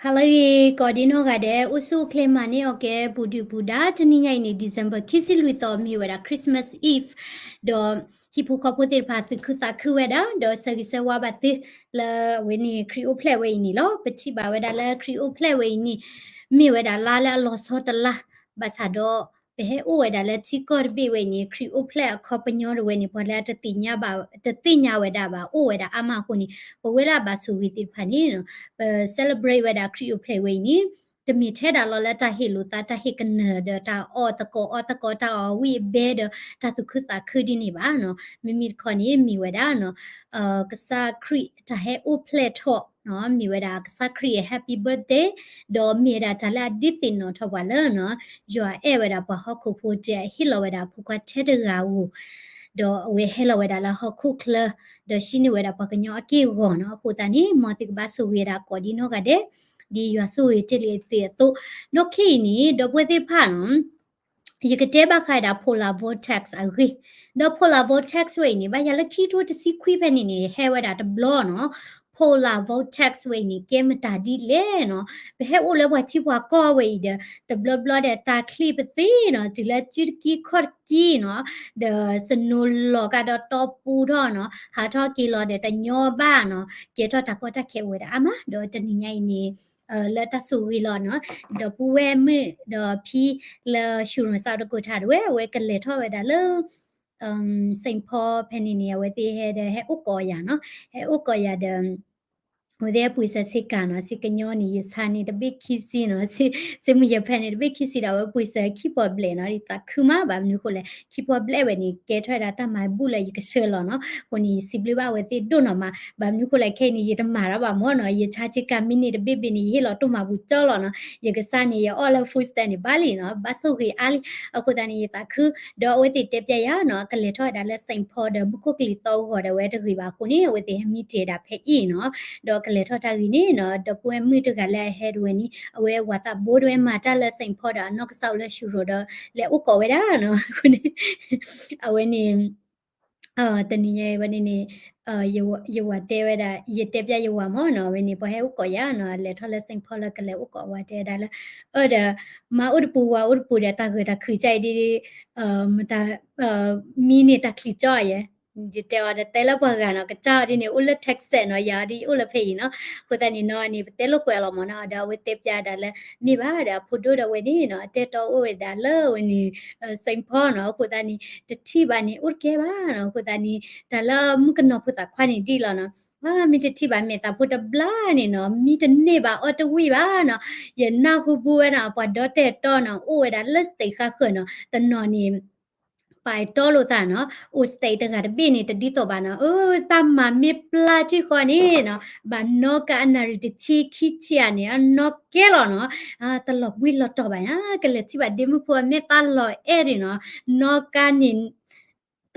ဟါလၢအဂ့ၤ ကိးဒံနီၢ်ဂၤဒဲး အိၣ်ဆူၣ်အိၣ်ချ့မၤန့ၢ်အီၣ်ကဲ ပူၤဒုၣ်ပူၤဒါ တနံၤညါအံၤန့ၣ် December ခံဆံလွံၢ်သီ မ့ၢ်ဝဲဒၣ် Christmas Eve ဒီး ဟံၣ်ဖိဃီဖိသ့ၣ်တဖၣ် သူၣ်ခုသးခုဝဲဒၣ် ဒီးဆၢဂ့ၤဆၢဝါဘၣ်သု လၢအဝဲန့ၣ် ခရံာ်အိၣ်ဖျဲၣ်ဝဲအံၤန့ၣ်လီၤ. ပထံၣ်ဘၣ်ဝဲဒၣ်လၢခရံာ်အိၣ်ဖျဲၣ်ဝဲအံၤန့ၣ် မ့ၢ်ဝဲဒၣ်လါလၢအလီၤဆီတလါ ဘၣ်ဆၣ်ဒီး ပဟဲအိၣ်ဝဲဒၣ်လၢထံကီၢ်တဘ့ၣ်ဝဲအံၤန့ၣ် ခရံာ်အိၣ်ဖျဲၣ်အခီပညီတဝဲန့ၣ် ပှၤလၢတသ့ၣ်ညါဘၣ် တသ့ၣ်ညါဝဲဒၣ်ဘၣ် အိၣ်ဝဲဒၣ်အါမးအဃိန့ၣ် ပဝဲလၢအဘၣ်ဆိၣ်ဂ့ၤသ့ၣ်တဖၣ်န့ၣ် ပ celebrate ဝဲဒၣ်ခရံာ်အိၣ်ဖျဲၣ်ဝဲအံၤန့ၣ် တမ့ၢ်ထဲဒၣ်လီၤလၢတၢ်ဟ့ၣ်လိာ်သး တၢ်ဟ့ၣ်ကနၢၤဒီးတၢ်အီၣ်သကိးအီသကိး တၢ်အီၣ်ဝံၣ်အဘဲဒီးတၢ်သူၣ်ခုသးခုဒ်န့ၣ်ဘၣ်နီၤ. မ့မ့ၢ်တခီန့ၣ် မ့ၢ်ဝဲဒၣ်နီၤ ကစၢ်ခရံာ်တၢ်ဟဲအိၣ်ဖျဲၣ်ထီၣ်နီၤ မ့ၢ်ဝဲဒၣ်ကစၢ်ခရံာ်အ happy birthday ဒီးမ့ၢ်ဝဲဒၣ်တၢ်လၢအဒုးသ့ၣ်နီၣ်ထီၣ်ပှၤလၢနီၤ ယွၤအဲၣ်ဝဲဒၣ်ပှၤဟီၣ်ခိၣ်ဖိ တဟ့ၣ်လီၤဝဲဒၣ်အဖိခွါထဲတဂၤဧိၤ ဒီးအဝဲဟဲလီၤဝဲဒၣ်လၢဟီၣ်ခိၣ်ချၢ ဒီးဟံးန့ၢ်ဝဲဒၣ်ပှၤကညီအက့ၢ်အဂီၤနီၤ. အဃိသတးန့ၣ် မ်သုကဘၣ်ဆိၣ်ဂ့ၤဒၣ်ကိးဒံနီၢ်ဂၤဒဲး ဒ်ယွၤဆိၣ်ဂ့ၤတ့ၢ်လံသုအသိး, ဒီးခဲအံၤန့ၣ် ဒီပုၢ်ဝဲၢ်သ့ၣ်တဖၣ်နီၤ ယကတဲဘၣ်ဃးဒၣ် polar vortex အဂ့ၢ်, ဒီး polar vortex ဝဲအံၤန့ၣ် ဘၣ်ယၤလၢခံကထိတဆံခွံဖဲန့ၣ်န့ၣ် ဟဲဝဲဒၣ်တဘျီနီၤ, polar vortex ဝဲအံၤန့ၣ် ကဲမတၤဒ်လဲၣ်နီၤ, ပဟဲအိၣ်လၢပှၤထံပှၤကီၢ်ဝဲအံၤဒီး တဘျီဘျီဒီးတၢ်ချံပသ့နီၤ, တုၤလၢစုတကံခီၣ်တကံနီၤ, ဒီး snow လီၤကဒီးတီပူထီၣ်နီၤ, ဟးထီၣ်က့ၤလီၤဒီးတညီဘၣ်နီၤ, ကဲထီၣ်တၢ်ကီတၢ်ခဲအိၣ်ဝဲဒၣ်အါမး, ဒီးတနံၤညါအံၤန့ၣ် လၢတၢ်ဆိၣ်ဂ့ၤလီၤနီၤ, ဒီပုၢ်ဝဲၢ်မုၣ်ဒီးဖံလၢ Huron South Dakota တဝဲ အဝဲကလဲၤထီၣ်ဝဲဒၣ်လၢ Saint Paul ဖဲန့ၣ်န့ၣ် အဝဲသ့ၣ်ဟဲဒီးဟဲအိၣ်ကိးယၤနီၤ, ဟဲအိၣ်ကိးယၤဒီး အဝဲသ့ၣ်ဟဲပှ့ၤစၢၤဆ့ကၤနီၤ, စ့ကညီန့ၣ် ယဆါန့ၣ်တဘ့ၣ်ခံဆံနီၤ, စ့မုၢ်ယဲၢ်ဖဲန့ၣ် တဘ့ၣ်ခံဆံဒီး အဝဲပှ့ၤစၢၤခံပီၣ်ဘျဲၣ်နီၤ, ယသးခုမး, ဘၣ်မနုၤဃိလဲၣ် ခံပီၣ်ဘျဲၣ်ဝဲန့ၣ် ကဲထီၣ်ဝဲဒၣ်တၢ်မၤဘူၣ်လၢယကဆှၢလီၤနီၤ, အဃိန့ၣ် ယစံးဘျုးဘၣ်အဝဲသ့ၣ်ဒိၣ်နီၤမး, ဘၣ်မနုၤဃိလဲၣ် ခဲအံၤန့ၣ် ယတမၤတၢ်ဘၣ်မ့ၢ်နီၤ, ယဆါဆ့ကၤမံးနံးတဘ့ၣ်ဘ့ၣ်န့ၣ် ယဟ့ၣ်လီၤတိၢ်မၤပူၤကၠီလီၤနီၤ, ယကစၢ်န့ၣ် ယအီၣ်လၢ food stamp န့ၣ် ဘၣ်လံနီၤ, ဘၣ်ဆိၣ်ဂ့ၤအါလံ, အဃိသတးန့ၣ် ယသးခု, ဒီးအဝဲသ့ၣ်တဲပျဲယၤနီၤ, ကလဲၤထီၣ်ဝဲဒၣ်လၢ Saint Paul ဒီးမူခိၣ်ကလံၤသီဂီၤဒီးဝဲတဂ့ၤဘၣ်အဃိန့ၣ် အဝဲသ့ၣ်ဟဲမံတ့ၢ်ဒၣ်ဖဲအံၤနီၤ, ဒီးကလဲၤထီၣ်တၢ်ဂ့ၤန့ၣ်နီၤ, ဒီပုၢ်ဝဲၢ်မုၣ်တဂၤလၢအဟဲဒၣ်ဝဲန့ၣ် အဝဲဝၤသးဘိဒၣ်ဝဲမၤတၢ်လၢ Saint Paul ဒီးအနီၢ်ကစၢ်အိၣ်လၢ Huron ဒီး လဲၤအိၣ်ကိးဝဲဒၣ်နီၤ, အဃိန့ၣ် အဝဲန့ၣ် တနံၤညါအံၤဝဲန့ၣ်န့ၣ် ယဝၤတဲဝဲဒၣ် ယတဲပျဲယဝၤမ့ၢ်နီၤ, အဝဲန့ၣ် ပှၤဟဲအိၣ်ကိးယၤနီၤ, လဲၤထီၣ်လၢ Saint Paul လၢကလဲၤအိၣ်ကိးဝၤတဲဒၣ်လၢ အၢဒီး မါအိၣ်တပူၤဝၤအိၣ်တပူၤဒီး တၢ်ဂၢၢ်တၢ်ခုၣ်ကၢ်အံၤဒ် မတၤ မံန့ၢ်တၢ်ချံကၠီယဲ, ယတဲအီၤဒီးတဲလၢပှၤဂၤနီၤ, ကစၢ်အီၤဒ်န့ၣ် အိၣ်လၢ Texas နီၤ, ယၤအီၤဒ်ယအိၣ်လၢဖဲအံၤနီၤ, အဃိသတးန့ၣ်နီၤန့ၣ် ပတဲလိာ်ကွဲးလီၤမ့ၢ်နီၤ, ဒီးအဝဲတဲပျဲဒၣ်လၢ မ့ၢ်ဘၣ်ဒီးအဖိဒိၣ်ဒီးဝဲန့ၣ်နီၤ, အတဲတီအိၣ်ဝဲဒၣ်လၢဝဲန့ၣ် Saint Paul နီၤ, အဃိသတးန့ၣ် တထံၣ်ဘၣ်န့ၣ် အိၣ်တကဲဘၣ်နီၤ, အဃိသတးန့ၣ် တၢ်လၢမုၣ်ကနီၤဖိသၣ်ခွါန့ၣ်ဒ်လီၤနီၤ, မ့ၢ်တထံၣ်ဘၣ်မဲာ်သးဖိတဘျါန့ၣ်နီၤ, မံတန့ၢ်ဘၣ်အီၣ်တဝံၣ်ဘၣ်နီၤ, ယနၢ်ဟူဘူဝဲနီၤ, ပှၤဒီတဲာ်တီနီၤ, အိၣ်ဝဲဒၣ်လၢ state ဃါဃၢၤနီၤ, တနီၤန့ၣ် ပာ်တီလိာ်သးနီၤ, အိၣ် state တဂၤတဘ့ၣ်န့ၣ် တဒ်သိးဘၣ်နီၤ, အၢ တၢ်မၤမ့ၢ်ပျၢ်ထံၣ်ဃီန့ၣ်နီၤ, ဘၣ်နီၣ်ကါအနၣ်ရံၣ်တဆံခံဆံဧါန့ၣ် အနီၣ်ကဲလီၤနီၤ, တလီၤဘှံးလီၤတီၤဘၣ်ညါ, ကလဲၤထံၣ်ဘၣ်ဒ့မုၣ်ဖိ အမဲာ်သၣ်လီၤအဲၣ်ဒံးနီၤ, နီၣ်ကါန့ၣ်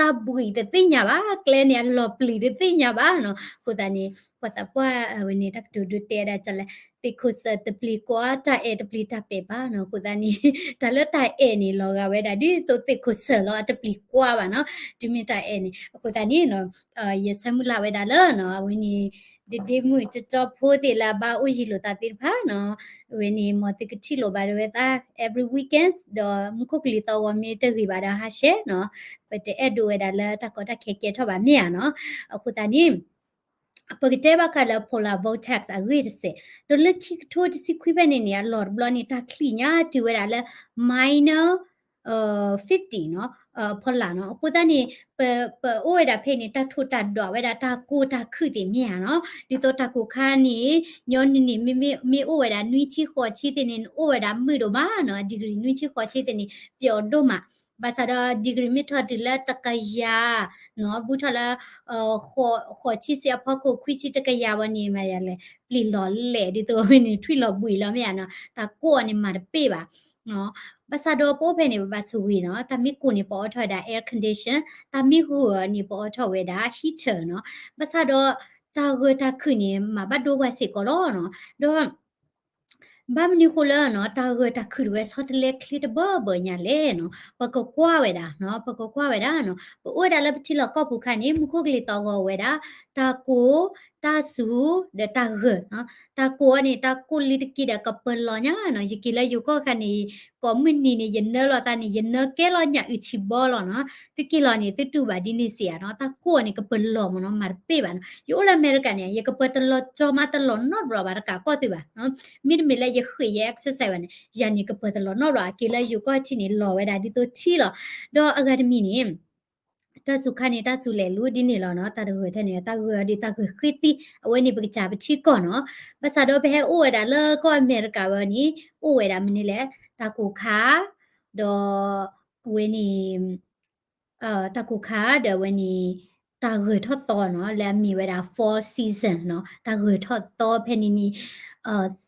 တၢ်ဘှံးတသ့ၣ်ညါဘၣ်, ကျဲန့ၣ်အလီၤပျံၤတသ့ၣ်ညါဘၣ်နီၤ, အဃိသတးန့ၣ် ပှၤသးပှၢ်ဝဲန့ၣ် တၢ်ကတိၤဒိတဲဒၣ်လၢ သ့ၣ်ခိၣ်စၢၣ်တပျံၤကွၢ် တၢ်အဲၣ်တပျံၤတၢ်ပဲာ်ဘၣ်နီၤ, အဃိသတးန့ၣ် တၢ်လၢတၢ်အဲၣ်န့ၣ် လီၤဂာ်ဝဲဒၣ်ဒ်သိးသ့ၣ်ခိၣ်စၢၣ်လီၤ, အတပျံၤကွၢ်ဘၣ်နီၤ, တုၤမ့ၢ်တၢ်အဲၣ်န့ၣ်, အဃိသတးန့ၣ်နီၤ ယဆၢမုၢ်လၢ်ဝဲဒၣ်လၢနီၤ, အဝဲန့ၣ် ဒ့ဒ့မုၣ်ကၠီကၠီဖိသ့ၣ်လၢအဘၣ်အိၣ်ယံၤလိာ်သးသ့ၣ်တဖၣ်နီၤ, အဝဲန့ၣ် မ်သုကထံၣ်လိာ်ဘၣ်ဒၣ်ဝဲသး every weekends ဒီးမူခိၣ်ကလံၤသီဂီၤမ့ၢ်တဂ့ၤဘၣ်ဒီးဟါရှဲနီၤ, ပတအဲၣ်ဒိးဝဲဒၣ်လၢတၢ်ကီတၢ်ခဲကဲထီၣ်ဘၣ်မ့ၢ်ဧါနီၤ, အဃိသတးန့ၣ် ပကတဲဘၣ်ဃးလၢ polar vortex အဂ့ၢ်တစဲး, ဒီးလၢခံကထိတဆံခွံဖဲန့ၣ်န့ၣ် အလီၢ်တဘျီန့ၣ် တၢ်ချံၣ်ညါတုၤဝဲဒၣ်လၢ minus fifty နီၤ, ဖီလာ်နီၤ, အဃိသတးန့ၣ် ပ ပအိၣ်ဝဲဒၣ်ဖဲန့ၣ် တၢ်ထိၣ်တၢ်ဒွးဝဲဒၣ်တၢ်ကိၢ်တၢ်ခုၣ်သ့ၣ်မ့ၢ်ဧါနီၤ, ဒ်သိးတၢ်ကိၢ်ခါန့ၣ် ညီနုၢ်န့ၣ် မ့မ့ၢ်အိၣ်ဝဲဒၣ်နွံဆံဃိးဆံသ့ၣ်န့ၣ် နအိၣ်ဝဲဒၣ်မုာ်ဒိၣ်မးနီၤ, degree နွံဆံဃိးဆံသ့ၣ်န့ၣ် ပျီဒိၣ်မး, ဘၣ်ဆၣ်ဒီး degree မ့ၢ်ထီၣ်တုၤလၢတကယၤနီၤ, ဘူးထီၣ်လၢ ဃိးဆံဆံအဖီခိၣ် ခွံဆံတကယၤဝဲန့ၣ် မၤယၤလဲၣ် ပျံၤလီၤလဲၣ်ဒ်သိးန့ၣ် ထွံၣ်လီၤဘှံးလီၤမ့ၢ်ဧါနီၤ, တၢ်ကိၢ်အီၤန့ၣ်မၤတပ့ၢ်ဘၣ် ဘၣ်ဆၣ်ဒီးပအိၣ်ဖဲန့ၣ် ပဘၣ်ဆိၣ်ဂ့ၤနီၤ, တၢ်မ့ၢ်ကိၢ်န့ၣ် ပအိးထီၣ်ဝဲဒၣ် air condition, တၢ်မ့ၢ်ဂီၤန့ၣ် ပအိးထီၣ်ဝဲဒၣ် heater နီၤ, ဘၣ်ဆၣ်ဒီး တၢ်ဂၢၢ်တၢ်ခုၣ်န့ၣ် မၤဘၣ်ဒိပှၤစ့ၢ်ကီးလီၤနီၤ, ဒီး ဘၣ်မနုၤဃိလၢနီၤ တၢ်ဂၢၢ်တၢ်ခုၣ်တဝဲ ဆီတလဲချ့တဘၢဘၢညါလဲၣ်နီၤ, ပကကွၢ်ဝဲဒၣ်နီၤ, ပကကွၢ်ဝဲဒၣ်နီၤ, ပအိၣ်ဝဲဒၣ်လၢပထံလီၢ်ကီၢ်ပူၤခါန့ၣ် မူခိၣ်ကလံၤသီၣ်ဂီၤဝဲဒၣ် တၢ်ကိၢ် တၢ်စူၤဒီးတၢ်ဂၢၢ်နီၤ. တၢ်ကိၢ်အီၤန့ၣ် တၢ်ကိၢ်လံတက့ၢ်ဒီးကပၢၤလီၤညါနီၤ. ယက့ၤလၢယိၤကီၢ်ခါန့ၣ် ကိးမုၢ်နံၤန့ၣ် ယနၢလီၤသးန့ၣ် ယနၢကဲလီၤညၣ်အုၣ်ဆံးဘီလီၤနီၤ. သုက့ၤလီၤန့ၣ် သုတူၢ်ဘၣ်ဒ်န့ၣ်စ့ၢ်ဧါနီၤ. တၢ်ကိၢ်အီၤန့ၣ် ကပၢၤလီၤမ့ၢ်နီၤ, မၤတပ့ၢ်ဘၣ်နီၤ. ယအိၣ်လၢအမဲရကၤန့ၣ် ယကပၢၤတလီၤကၠီမး တလီၤနီတဘျီဘၣ် တကးကီၢ်သုဘၣ်နီၤ. မ့တမ့ၢ်လၢယဃ့ၢ်ယ exercise ဘၣ်န့ၣ် ယၤန့ၣ်ကပၢၤတလီၤနီတဘျီ, က့ၤလၢယိၤကီၢ်ထံန့ၣ် လီၤဝဲဒၣ်ဒ်သိးထံလီၤ. ဒီးအဂၤတမံၤန့ၣ် တၢ်စူၤခါန့ၣ် တၢ်စူၤလဲၤလူၤဒ်န့ၣ်လီၤနီၤ. တၢ်တဂၢၢ်ထဲန့ၣ် တၢ်ဂၢၢ်အီၤဒီး တၢ်ဂၢၢ်ဃ့သံ, အဝဲန့ၣ်ပကစၢ်ပထံကီၢ်နီၤ. ဘၣ်ဆၣ်ဒီးပဟဲအိၣ်ဝဲဒၣ်လၢကီၢ်အမဲရကၤဝဲန့ၣ် အိၣ်ဝဲဒၣ်မနုၤလဲၣ်, တၢ်ကိၢ်ခါ, ဒီးအဝဲန့ၣ် တၢ်ကိၢ်ခါဒီးအဝဲန့ၣ် တၢ်ဂၢၢ်ထီၣ်သီနီၤ, လၢအမ့ၢ်ဝဲဒၣ် fall season နီၤ, တၢ်ဂၢၢ်ထီၣ်သီဖဲန့ၣ်န့ၣ်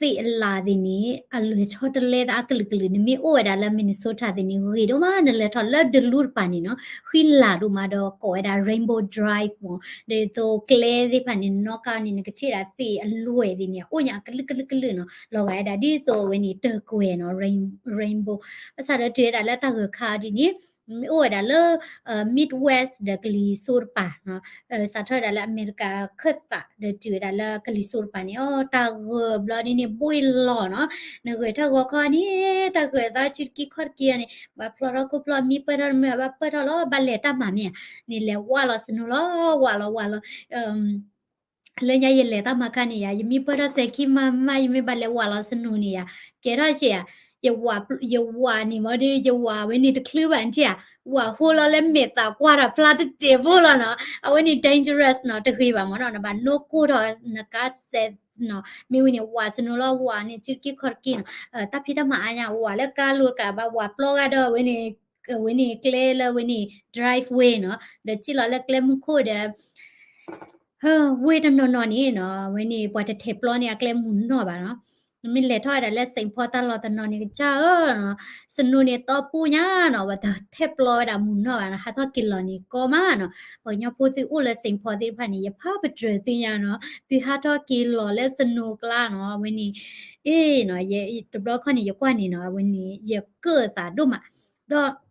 သ့ၣ်အလးသ့ၣ်န့ၣ် အလွဲၢ်ဆီတလဲသးအကလုာ်ကလုာ်, နမ့ၢ်အိၣ်ဝဲဒၣ်လၢ Minnesota သ့ၣ်န့ၣ် ဂ့ၤဒိၣ်မး, နလဲၤထီၣ်လၢဒလူတပၤန့ၣ်နီၤ, ဃံလၤဒိၣ်မးဒီးကိးဝဲဒၣ် Rainbow Drive မ့ၢ်, ဒ်သိးကျဲသ့ၣ်တဖၣ်န့ၣ် နီၣ်ကါန့ၣ် နကထံၣ်ဒၣ်သ့ၣ်အလွဲၢ်သ့ၣ်န့ၣ် အအိၣ်ညါအကလုာ်ကလုာ်ကလုာ်နီၤ, လီၤဂာ်ဝဲဒၣ်ဒ်သိးအဝဲန့ၣ် တၢ်ကွဲၤနီၤ, rain-, rainbow, ဘၣ်ဆၣ်ဒီးတုၤဝဲဒၣ်လၢတၢ်ဂၢၢ်ခါအီၤဒ်န့ၣ် မ့ၢ်အိၣ်ဝဲဒၣ်လၢ Midwest ဒီးကလံၤစိးတပၤနီၤ, စးထီၣ်ဝဲဒၣ်လၢအမဲရကၤခၢၣ်သး ဒီးတုၤဝဲဒၣ်လၢကလံၤစိးတပၤန့ၣ် အိ တၢ်ဂၢၢ်ဘျီဒ်န့ၣ် ဘှ့ၣ်လီၤနီၤ, နဂဲၤထီၣ်ဂီၤခီန့ၣ် တၢ်ဂၢၢ်သးစုတကံၢ်ခီၣ်တကံၢ်အီၤန့ၣ် ဘၣ်ဖျီထီၣ်ခိၣ်ဖျီၣ် မ့ၢ်ပၢၢ်ထီၣ်တမ့ၢ်ဘၣ်ပၢၢ်ထီၣ်လီၤ, ဘၣ်လဲၤတၢ်မၤမ့ၢ်ဧါ, န့ၣ်လဲၤဝးလီၤ snow လီၤ, ဝးလီၤ ဝးလီၤ လၢညါယလဲၤတၢ်မၤခါန့ၣ်ယၤ ယမ့ၢ်ပၢၢ်ထီၣ်စဲၤခံမးမး ယမ့ၢ်ဘၣ်လဲၤဝးလီၤ snow န့ၣ်ယၤ ကဲထီၣ်စ့ၢ်ဧါ, ယဝးန့ၣ်မ့ၢ်ဒီး ယဝးဝဲန့ၣ်တချုးဘၣ်နထံၣ်ဧါ, ဝးဟိလီၤလၢမဲာ်သးကွၢ်တၢ်ဖျါတစဲးဖိလီၤနီၤ, အဝဲန့ၣ် dangerous နီၤ, တဂ့ၤဘၣ်မ့ၢ်နီၤ, နဘၣ်နိၣ်ကိၢ်ထီၣ်နကါစဲးနီၤ, မ့ၢ်ဝဲန့ၣ် ဝး snow လီၤ ဝးန့ၣ် စုတကံၢ်ခီၣ်တကံၢ်နီၤ, တၢ်ဖံးတၢ်မၤအါညါ ဝးလၢကါလိၤတကးဘၣ် ဝးပျီဂၤဒီး ဝဲန့ၣ်ကျဲလၢဝဲန့ၣ် driveway နီၤ, ဒီးစံၣ်လီၤလၢကျဲမုၢ်ခိၣ်ဒီး ဝ့ၢ်တနီၤနီၤန့ၣ်နီၤ အဝဲန့ၣ် ပှၤတထဲးပျီန့ၣ် အကျဲမုၢ်နီၢ်ဘၣ်နီၤ, နမ့ၢ်လဲၤထီၣ်ဝဲဒၣ်လၢ Saint Paul တၢ်လီၢ်တနီၤန့ၣ် ကစၢ်ဧၢနီၤ, snow န့ၣ်သီပူညါနီၤ, ပှၤတထဲးပျီဝဲဒၣ်မုၢ်နီၢ်ဘၣ်နီၤ, ဟးထီၣ်က့ၤလီၤန့ၣ်ကီမးနီၤ, ပှၤကညီဖိသုအိၣ်လၢ Saint Paul သ့ၣ်တဖၣ်န့ၣ် ယဖးပတြၢၤသုညါနီၤ, သုဟးထီၣ်က့ၤလီၤလၢ snow ကျါနီၤ, အဝဲန့ၣ် အ့နီၤ, တဘျီခီန့ၣ် ယကွၢ်န့ၣ်နီၤ, အဝဲန့ၣ် ယကၢၣ်သးဒိၣ်မး, ဒီး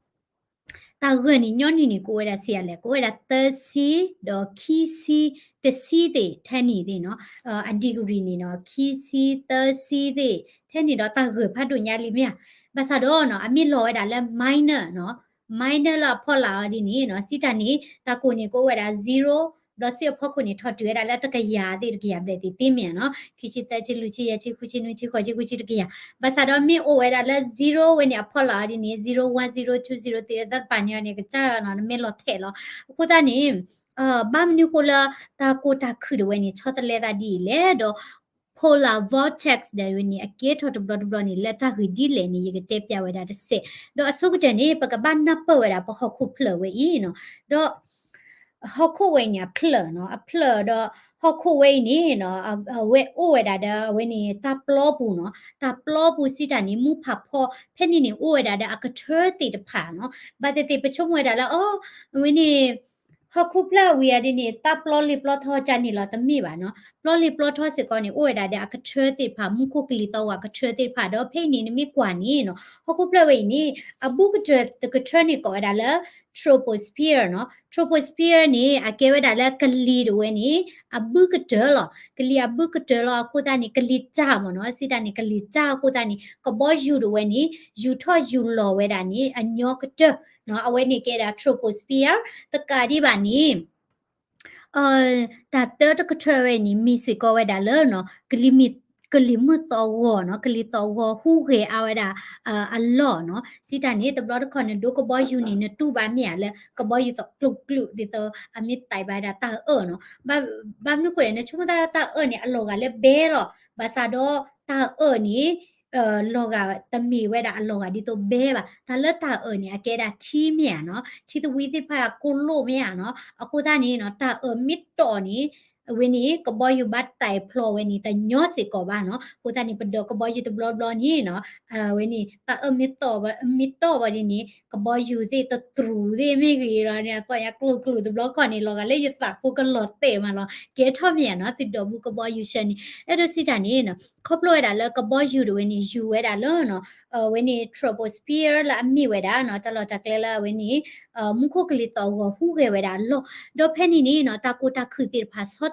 တၢ်ဂၢၢ်န့ၣ် ညီနုၢ်န့ၣ် ကအိၣ်ဝဲဒၣ်ဆံးအါလဲၣ်, ကအိၣ်ဝဲဒၣ်သၢဆံ, ဒီးခံဆံ, တဆံသ့ၣ် ထဲန့ၣ်သ့ၣ်နီၤ, အ degree န့ၣ်နီၤ, ခံဆံ, သၢဆံသ့ၣ် ထဲန့ၣ်ဒီးတၢ်ဂၢၢ်ဖးဒိၣ်ညါလံမ့ၢ်ဧါ, ဘၣ်ဆၣ်ဒီးနီၤ အမ့ၢ်လီၤဝဲဒၣ်လၢ minor နီၤ, minor လၢအဖီလာ်အီၤဒ်န့ၣ်နီၤ, စံးတၢ်န့ၣ် တၢ်ကိၢ်န့ၣ် ကအိၣ်ဝဲဒၣ် zero ဘျီစံးအဖီခိၣ်န့ၣ် ထီၣ်တုၤဝဲဒၣ်လၢတကယၤသ့ၣ် တကယၤဘျဲၣ်သ့ၣ်သ့မ့ၢ်ဧါနီၤ, ခံဆံသၢဆံလွံၢ်ဆံယဲၢ်ဆံဃုဆံနွံဆံဃိးဆံဃုဆံတကယၤ, ဘၣ်ဆၣ်ဒီးမ့ၢ်အိၣ်ဝဲဒၣ်လၢ zero ဝဲန့ၣ် အဖီလာ်အီၤဒ်န့ၣ် zero one zero two zero three တၢ်တပၤန့ၣ်အီၤန့ၣ် ကစၢ်နီၤ နမ့ၢ်လီၤထဲးလီၤ, အဃိသတးန့ၣ် ဘၣ်မနုၤဃိလၢ တၢ်ကိၢ်တၢ်ခုၣ်တဝဲန့ၣ် ဆီတလဲသးဒ်အံၤလဲၣ်, ဒီး polar vortex ဒ်ဝဲန့ၣ် အကဲထီၣ်တဘျီတဘျီန့ၣ် လၢတၢ်ဂ့ၢ်ဒ်လဲၣ်န့ၣ် ယကတဲပျးဝဲဒၣ်တစဲး, ဒီးအဆိကတၢၢ်န့ၣ် ပကဘၣ်နၢ်ပၢၢ်ဝဲဒၣ်ပဟီၣ်ခိၣ်ဖျၢၣ်ဝဲအံၤနီၤ, ဒီး ဟီၣ်ခိၣ်ဝဲအံၤန့ၣ် အဖျၢၣ်နီၤ, အဖျၢၣ်ဒီး ဟီၣ်ခိၣ်ဝဲအံၤန့ၣ်နီၤ, အဝဲအိၣ်ဝဲဒၣ်ဒီး အဝဲန့ၣ် တၢ်ပျီပူၤနီၤ, တၢ်ပျီပူၤစံးတၢ်န့ၣ် မူဖးဖီ ဖဲန့ၣ်န့ၣ် အိၣ်ဝဲဒၣ်ဒီးအကထၢသ့ၣ်တဖၣ်နီၤ, ဘၣ်သ့ၣ်သ့ၣ် ပဆိကမိၣ်ဝဲဒၣ်လၢ အီ အဝဲန့ၣ် ဟီၣ်ခိၣ်ဖျၢၣ်ဝံၤအီၤဒ်န့ၣ် တၢ်ပျီလံာ်ပျီထီကန့ၣ်လီၤ တမ့ၢ်ဘၣ်နီၤ, ပျီလံာ်ပျီထီစ့ၢ်ကီးန့ၣ် အိၣ်ဝဲဒၣ်ဒီးအကထၢသ့ၣ်တဖၣ် မူခိၣ်ကလံၤသီၣ်ဂီၤကထၢသ့ၣ်တဖၣ် ဒီးဖဲအံၤန့ၣ် နမ့ၢ်ကွၢ်န့ၣ်နီၤ, ဟီၣ်ခိၣ်ဖျၢၣ်ဝဲအံၤန့ၣ် အဘုကတၢၢ်တကထၢန့ၣ်ကိးဝဲဒၣ်လၢ troposphere နီၤ, troposphere န့ၣ် အကဲဝဲဒၣ်လၢကလံၤတဝဲန့ၣ် အဘုကတၢၢ်လီၤ, ကလံၤအဘုကတၢၢ်လီၤ အဃိသတးန့ၣ် ကလံၤတၢ်မ့ၢ်နီၤ, စံးတၢ်န့ၣ် ကလံၤတၢ်အဃိသတးန့ၣ် ကဘီယူၤတဝဲန့ၣ် ယူၤထီၣ်ယူၤလီၤဝဲဒၣ်န့ၣ် အညီကတၢၢ်နီၤ, အဝဲန့ၣ်ကဲဒၣ် troposphere, တကးဒံးဘၣ်န့ၣ် တၢ်တၢတကထၢဝဲအံၤန့ၣ် မ့ၢ်စ့ၢ်ကီးဝဲဒၣ်လၢနီၤ ကလံၤမုၢ်သီၣ်ဂီၤနီၤ, ကလံၤသီၣ်ဂီၤဟူးဂဲၤအါဝဲဒၣ် အလီၢ်နီၤ, စံးတၢ်န့ၣ် တဘျီတခီၣ်န့ၣ် ဒိကဘီယူၤန့ၣ် နတူၢ်ဘၣ်မ့ၢ်ဧါလၢ ကဘီယူၤသီၣ်ကျူးကျူး ဒ်သိးအမ့ၢ်သးဘၣ်ဝဲဒၣ်တၢ်အၢၣ်နီၤ, ဘၣ်မနုၤဃိလဲၣ် နဆိကမိၣ်သးလၢတၢ်အၢၣ်န့ၣ် အလီၤဂာ်လၢဘဲလီၤ, ဘၣ်ဆၣ်ဒီးတၢ်အၢၣ်န့ၣ် လီၤဂာ်တမ့ၢ်ဝဲဒၣ်အလီၤဂာ်ဒ်သိးဘဲဘၣ်, တၢ်လၢတၢ်အၢၣ်န့ၣ် အကဲဒၣ်ထံမ့ၢ်ဧါနီၤ, ထံသဝံသ့ၣ်တဖၣ်ကိၢ်လိၣ်မ့ၢ်ဧါနီၤ, အဃိသတးန့ၣ်နီၤ တၢ်အၢၣ်မ့ၢ်တီၢ်န့ၣ် အဝဲန့ၣ် ကဘီယူၤဘၣ်တၢ်ဖျီဝဲန့ၣ် တညီစ့ၢ်ကီးဘၣ်နီၤ, အဃိသတးန့ၣ် ပဒိးကဘီယူၤတဘျီဘျီန့ၣ်နီၤ, အဝဲန့ၣ် တၢ်အၢၣ်မ့ၢ်တီၢ် မ့ၢ်တီၢ်ဝဲဒ်န့ၣ် ကဘီယူၤသ့ၣ်တတြူးသ့ၣ်မ့ၢ်ဂ့ၤဒီးန့ၣ် အသီၣ်ညါကျိၤကျိၤတဘျီခီၣ်န့ၣ် လီၤဂာ်လၢယသးဖိကလီၤတဲာ်မးလီၤ, ကဲထီၣ်မ့ၢ်ဧါနီၤ, သုဒိးဘူးကဘီယူၤဆၢန့ၣ် အဲၣ်ဒိးစံးတၢ်န့ၣ်နီၤ ခီဖျိဝဲဒၣ်လၢကဘီယူၤတဝဲန့ၣ် ယူၤဝဲဒၣ်လၢနီၤ အဝဲန့ၣ် troposphere လၢအမ့ၢ်ဝဲဒၣ်နီၤ တၢ်လီၢ်တၢ်ကျဲလၢအဝဲန့ၣ် မူခိၣ်ကလံၤသီၣ်ဂီၤဟူးဂဲၤဝဲဒၣ်အလီၢ်, ဒီးဖဲန့ၣ်န့ၣ်နီၤ တၢ်ကိၢ်တၢ်ခုၣ်သ့ၣ်တဖၣ်ဆီ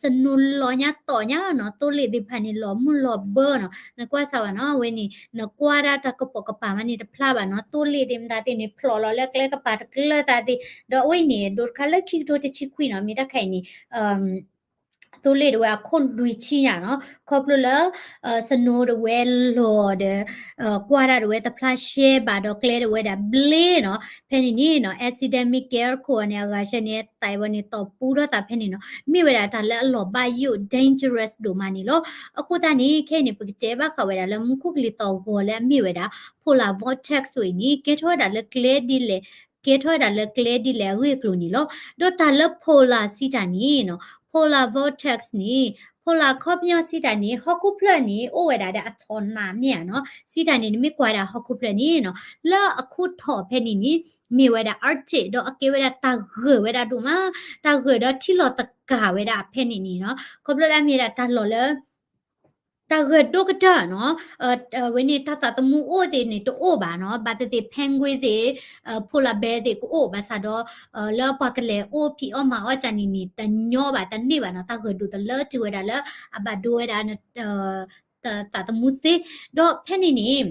snow လီၤညါတီၢ်ညါနီၤ, သိလ့ၣ်သ့ၣ်တဖၣ်န့ၣ် လီၤမုၢ်လီၤဘၢနီၤ, နကွၢ်စၢ်ဘၣ်နီၤ, အဝဲန့ၣ် နကွၢ်ဒၣ်တၢ်ကပိာ်ကပၤမးန့ၣ်တဖျါဘၣ်နီၤ, သိလ့ၣ်သ့ၣ်မတၤသ့ၣ်န့ၣ် ဖျိးလီၤလၢကျဲကပၤတကျၢၢ်သးသ့ၣ်, ဒီးအဝဲအံၤန့ၣ် ဒိးတခါလၢခံကထိတဆံခွံနီၤ, မ့ၢ်တၢ်ခါအံၤန့ၣ် သိလ့ၣ်တဝဲအခိၣ်လွံၢ်ဆံညါနီၤ, ခီဖျိလၢ snow တဝဲလီၤဒီး ကွၢ်ဒၣ်တဝဲတဖျါရှဲဘၣ်ဒီးကျဲတဝဲဒၣ်ဘျ့နီၤ, ဖဲန့ၣ်န့ၣ်နီၤ accident မ့ၢ်ကဲထီၣ်ခိၣ်အီၤန့ၣ် အဂၤရှဲန့ၣ် သးအံၤဝဲန့ၣ် တီၢ်ပူထီၣ်သးဖဲန့ၣ်နီၤ, မ့ၢ်ဝဲဒၣ်တၢ်လၢအလီၤဘၣ်ယိၣ် dangerous ဒိၣ်မးန့ၣ်လီၤ. အဃိသတးန့ၣ် ခဲအံၤန့ၣ် ပကတဲဘၣ်ဃးဝဲဒၣ်လၢမူခိၣ်ကလံၤသီၣ်ဂီၤလၢအမ့ၢ်ဝဲဒၣ် polar vortex ဝဲအံၤန့ၣ် ကဲထီၣ်ဝဲဒၣ်လၢကျဲဒ်လဲၣ် ကဲထီၣ်ဝဲဒၣ်လၢကျဲဒ်လဲၣ်အဂ့ၢ်အကျိၤန့ၣ်လီၤ. ဒီးတၢ်လၢ polar စံးတၢ်န့ၣ်နီၤ polar vortex န့ၣ် polar ခီပညီစံးတၢ်န့ၣ် ဟီၣ်ခိၣ်ဖျၢၣ်န့ၣ် အိၣ်ဝဲဒၣ်ဒီးအထိးနးမ့ၢ်ဧါနီၤ, စံးတၢ်န့ၣ် နမ့ၢ်ကွၢ်ဒၣ်ဟီၣ်ခိၣ်ဖျၢၣ်န့ၣ်နီၤ လၢအခိၣ်ထိးဖဲန့ၣ်န့ၣ် မ့ၢ်ဝဲဒၣ် Arctic ဒီးအကဲဝဲဒၣ်တၢ်ဂၢၢ်ဝဲဒၣ်ဒိၣ်မး, တၢ်ဂၢၢ်ဒီးထံလီၤသကၤဝဲဒၣ်ဖဲန့ၣ်န့ၣ်နီၤ, ခီဖျိလၢအမ့ၢ်ဒၣ်တၢ်လီၢ်လၢ တၢ်ဂၢၢ်ဒိၣ်ကတၢၢ်နီၤ, အဝဲန့ၣ် တၢ်သးသမူအိၣ်သ့ၣ်န့ၣ်တအိၣ်ဘၣ်နီၤ, ဘၣ်သ့ၣ်သ့ၣ် penguin သ့ၣ်, polar bear သ့ၣ်ကအိၣ်ဘၣ်ဆၣ်ဒီး လၢပှၤကလဲၤအိၣ်ဖံးအီၣ်မၤအီၣ်ကၢ်န့ၣ်န့ၣ် တညီဘၣ်တန့ၢ်ဘၣ်နီၤ, တၢ်ဂၢၢ်ဒိၣ်တလၢတုၤဝဲဒၣ်လၢ အဘၣ်ဒိဝဲဒၣ် သးသမူသ့, ဒီးဖဲန့ၣ်န့ၣ်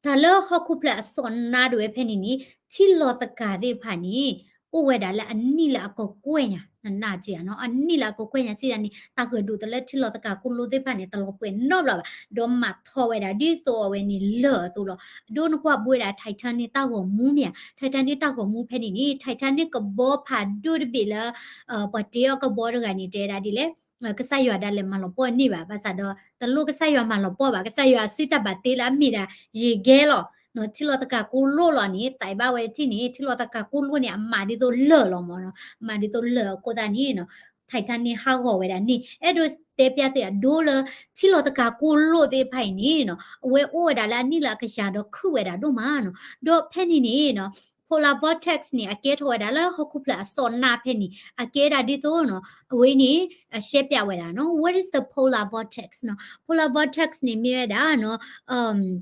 တၢ်လၢဟီၣ်ခိၣ်ဖျၢၣ်အစိနါဒၣ်ဝဲဖဲန့ၣ်န့ၣ် ထံလီၤသကၤသ့ၣ်တဖၣ်န့ၣ် အိၣ်ဝဲဒၣ်လၢအနံၣ်လၢအကကွဲၢ်ညါ, နနာ်က့နီၤ, အနံၣ်လၢအကကွဲၢ်ညါစံးဒၣ်န့ၣ် တၢ်ဂၢၢ်ဒိၣ်တလၢထံလီၤသကၤကိၣ်လိသ့ၣ်တဖၣ်န့ၣ် တလီၤပှဲၤနီတဘျီဘၣ်, ဒီးမၤထီဝဲဒၣ်ဒ်သိးအဝဲန့ၣ်လၢၢ်အသိးလီၤ. အဒိနကွၢ်ဘၣ်ဝဲဒၣ် Titan န့ၣ် တၢ်ဂီၤမူမ့ၢ်ဧါ, Titan န့ၣ် တၢ်ဂီၤမူဖဲန့ၣ်န့ၣ် Titan န့ၣ် ကဘီဖးဒိၣ်တဘ့ၣ်လၢ ပှၤတ့အီၤကဘီတဂၤန့ၣ် တဲဒၣ်ဒ်လဲၣ် ကစၢ်ယွၤဒၣ်လဲာ်မၤလီၤပှီၢ်န့ၢ်ဘၣ်, ဘၣ်ဆၣ်ဒီး တလိၣ်ကစၢ်ယွၤမၤလီၤပှီၢ်ဘၣ်, ကစၢ်ယွၤစံးတၢ်ဘၣ်တ့လၢအမ့ၢ်ဒၣ် ယံာ်ကဲလီၤ, ထံလီၤသကၤကိၣ်လိလီၤန့ၣ် သးဘၣ်ဝဲထံၣ်န့ၣ် ထံလီၤသကၤကိၣ်လိန့ၣ် အမးဒ်သိးလၢၢ်လီၤမးနီၤ, မးဒ်သိးလၢၢ်အဃိသတးန့ၣ်နီၤ Titan န့ၣ် ဟးဂီၤဝဲဒၣ်န့ၣ် အဲၣ်ဒိးတဲပျးသုအဒိလၢ ထံလီၤသကၤကိၣ်လိသ့ၣ်တဖၣ်အံၤန့ၣ်နီၤ အဝဲအိၣ်ဝဲဒၣ်လၢအနံၣ်လၢအကယၤဒီးခုၣ်ဝဲဒၣ်ဒိၣ်မးနီၤ, ဒီးဖဲန့ၣ်န့ၣ်နီၤ polar vortex န့ၣ် အကဲထီၣ်ဝဲဒၣ်လၢဟီၣ်ခိၣ်ဖျၢၣ်အစိနါဖဲန့ၣ် အကဲဒၣ်ဒ်သိးနီၤ အဝဲန့ၣ် အရှဲပျးဝဲဒၣ်နီၤ what is the polar vortex နီၤ, polar vortex န့ၣ် မ့ၢ်ဝဲဒၣ်နီၤ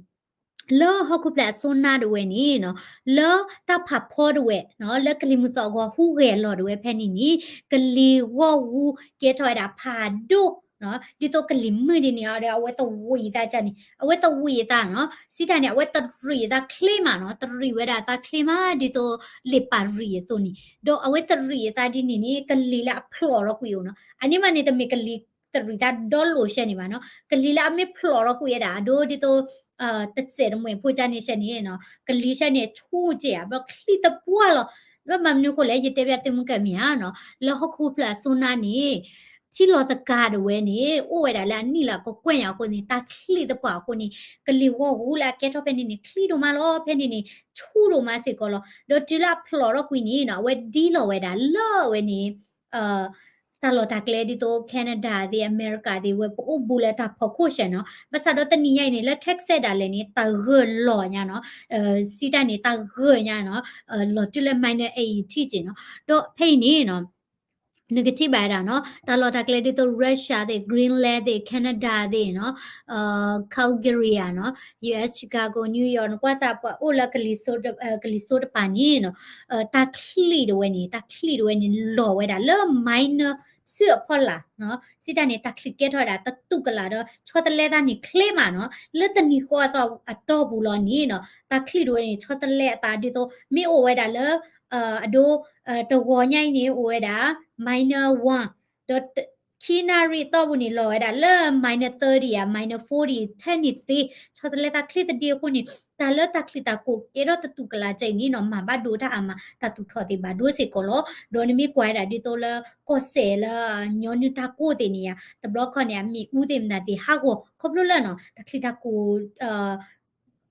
လၢဟီၣ်ခိၣ်ဖျၢၣ်အစိနါဒၣ်ဝဲန့ၣ်နီၤ လၢတၢ်ဖးဖီဒၣ်ဝဲနီၤ လၢကလံၤမုၢ်သီၣ်ဂီၤဟူးဂဲၤလီၤဒၣ်ဝဲဖဲန့ၣ်န့ၣ် ကလံၤဂီၢ်ဟူးကဲထီၣ်ဝဲဒၣ်ဖးဒိၣ်နီၤ ဒ်သိးကလံၤမုၢ်ဒ်န့ၣ်အီၤဒီး အဝဲသဝံးအသးန့ၣ် အဝဲသဝံးအသးနီၤ စံးတၢ်န့ၣ် အဝဲတရံးအသးချ့မးနီၤ တရံးဝဲဒၣ်အသးချ့မး ဒ်သိးလ့ၣ်ပာ်ရံးအသိးန့ၣ် ဒီးအဝဲတရံးအသးဒ်န့ၣ်န့ၣ် ကလံၤလၢအဖျိးထီၣ်ကွံာ်အီၤနီၤ အန့ၣ်မးန့ၣ် တမ့ၢ်ကလံၤတရံးသးဒီလိာ်ဆဲန့ၣ်ဘၣ်နီၤ ကလံၤလၢအမ့ၢ်ဖျိးထီၣ်ကွံာ်ဝဲဒၣ်အဒိဒ်သိး တစဲးတမှဲၤဖိကၢ်န့ၣ်ဆဲန့ၣ်နီၤ ကလံၤဆဲန့ၣ် ဆူၣ်ကဲးဧါ ဘျီချံတပှၢ်လီၤ ဘၣ်မနုၤဃိလဲၣ် ယတဲဘၣ်သုမုၢ်ကၢမ့ၢ်ဧါနီၤ လၢဟီၣ်ခိၣ်ဖျၢၣ်အစိနါန့ၣ် ထံလီၤသကၤဒၣ်ဝဲန့ၣ် အိၣ်ဝဲဒၣ်လၢအနံၣ်လၢအကကွဲၢ်ညါအဃိန့ၣ် တၢ်ချံတပှၢ်အဃိန့ၣ် ကလံၤဂီၢ်ဟူးလၢအကဲထီၣ်ဖဲန့ၣ်န့ၣ် ချံဒိၣ်မးလီၤ ဖဲန့ၣ်န့ၣ် ဆူၣ်ဒိၣ်မးစ့ၢ်ကီးလီၤ ဒီးတုၤလၢအဖျိးထီၣ်ကွံာ်န့ၣ်နီၤ အဝဲဒ်လီၤဝဲဒၣ်လၢအဝဲန့ၣ် တၢ်လီၢ်တၢ်ကျဲဒ်သိး Canada သ့ၣ် America သ့ၣ် ဝဲပအိၣ်ဘူးလၢတၢ်ဖီခိၣ်ဆဲနီၤ ဘၣ်ဆၣ်ဒီးတနံၤညါအံၤန့ၣ် လၢ Texas ဒၣ်လဲာ်န့ၣ် တၢ်ဂၢၢ်လီၤညါနီၤ စံးတၢ်န့ၣ် တၢ်ဂၢၢ်ညါနီၤ လီၤတုၤလၢ minus eight စ့ၢ်နီၤ ဒီးဖဲအံၤန့ၣ်နီၤ နကထံၣ်ဘၣ်ဝဲဒၣ်နီၤ တၢ်လီၢ်တၢ်ကျဲဒ်သိး Russia သ့ၣ် Greenland သ့ၣ် Canada သ့ၣ်နီၤ Calgary ဧါနီၤ U S Chicago New York နကွၢ်စၢ်ပှၤအိၣ်လၢ ကလံၤစိးတပၤန့ၣ်နီၤ တၢ်ချံဒၣ်ဝဲန့ၣ် တၢ်ချံဒၣ်ဝဲန့ၣ် လီၤဝဲဒၣ်လၢ minus ဆံအဖီလာ်နီၤ စံးတၢ်န့ၣ် တၢ်ချံကဲထီၣ်ဝဲဒၣ်တတူၢ်ကလာ်ဒီး ဆီတလဲသးန့ၣ်ချ့မးနီၤ လၢတနံၤဃီအသီအတီၢ်ပူၤလီၤန့ၣ်နီၤ တၢ်ချံဒၣ်ဝဲန့ၣ် ဆီတလဲအသးဒ်သိး မ့ၢ်အိၣ်ဝဲဒၣ်လၢ အဒိ တဂီၤညါအံၤန့ၣ် အိၣ်ဝဲဒၣ် minus one ဒီးခံနၣ်ရံၣ်အတီၢ်ပူၤန့ၣ် လီၤဝဲဒၣ်လၢ minus thirty ဧါ minus forty ထဲန့ၣ်သ့ ဆီတလဲသးချ့တဒ်အဃိန့ၣ် တၢ်လၢတၢ်ချံတၢ်ကိၢ်ကဲထီၣ်တတူၢ်ကလာ်ကဲအံၤန့ၣ်နီၤ မၤဘၣ်ဒိတၢ်အါမး တၢ်သူၣ်ထီၣ်သ့ၣ်ဘၣ်ဒိစ့ၢ်ကီးလီၤ ဒီးနမ့ၢ်ကွၢ်ဝဲဒၣ်ဒ်သိးလၢ ကီၢ်စဲၣ်လၢညီနုၢ်တၢ်ကိၢ်သ့ၣ်န့ၣ်ဧါ တဘျီခီန့ၣ် အမ့ၣ်အူသ့ၣ်မတၤသ့ၣ်ဟးဂီၤ ခီဖျိလၢနီၤ တၢ်ချံတၢ်ကိၢ်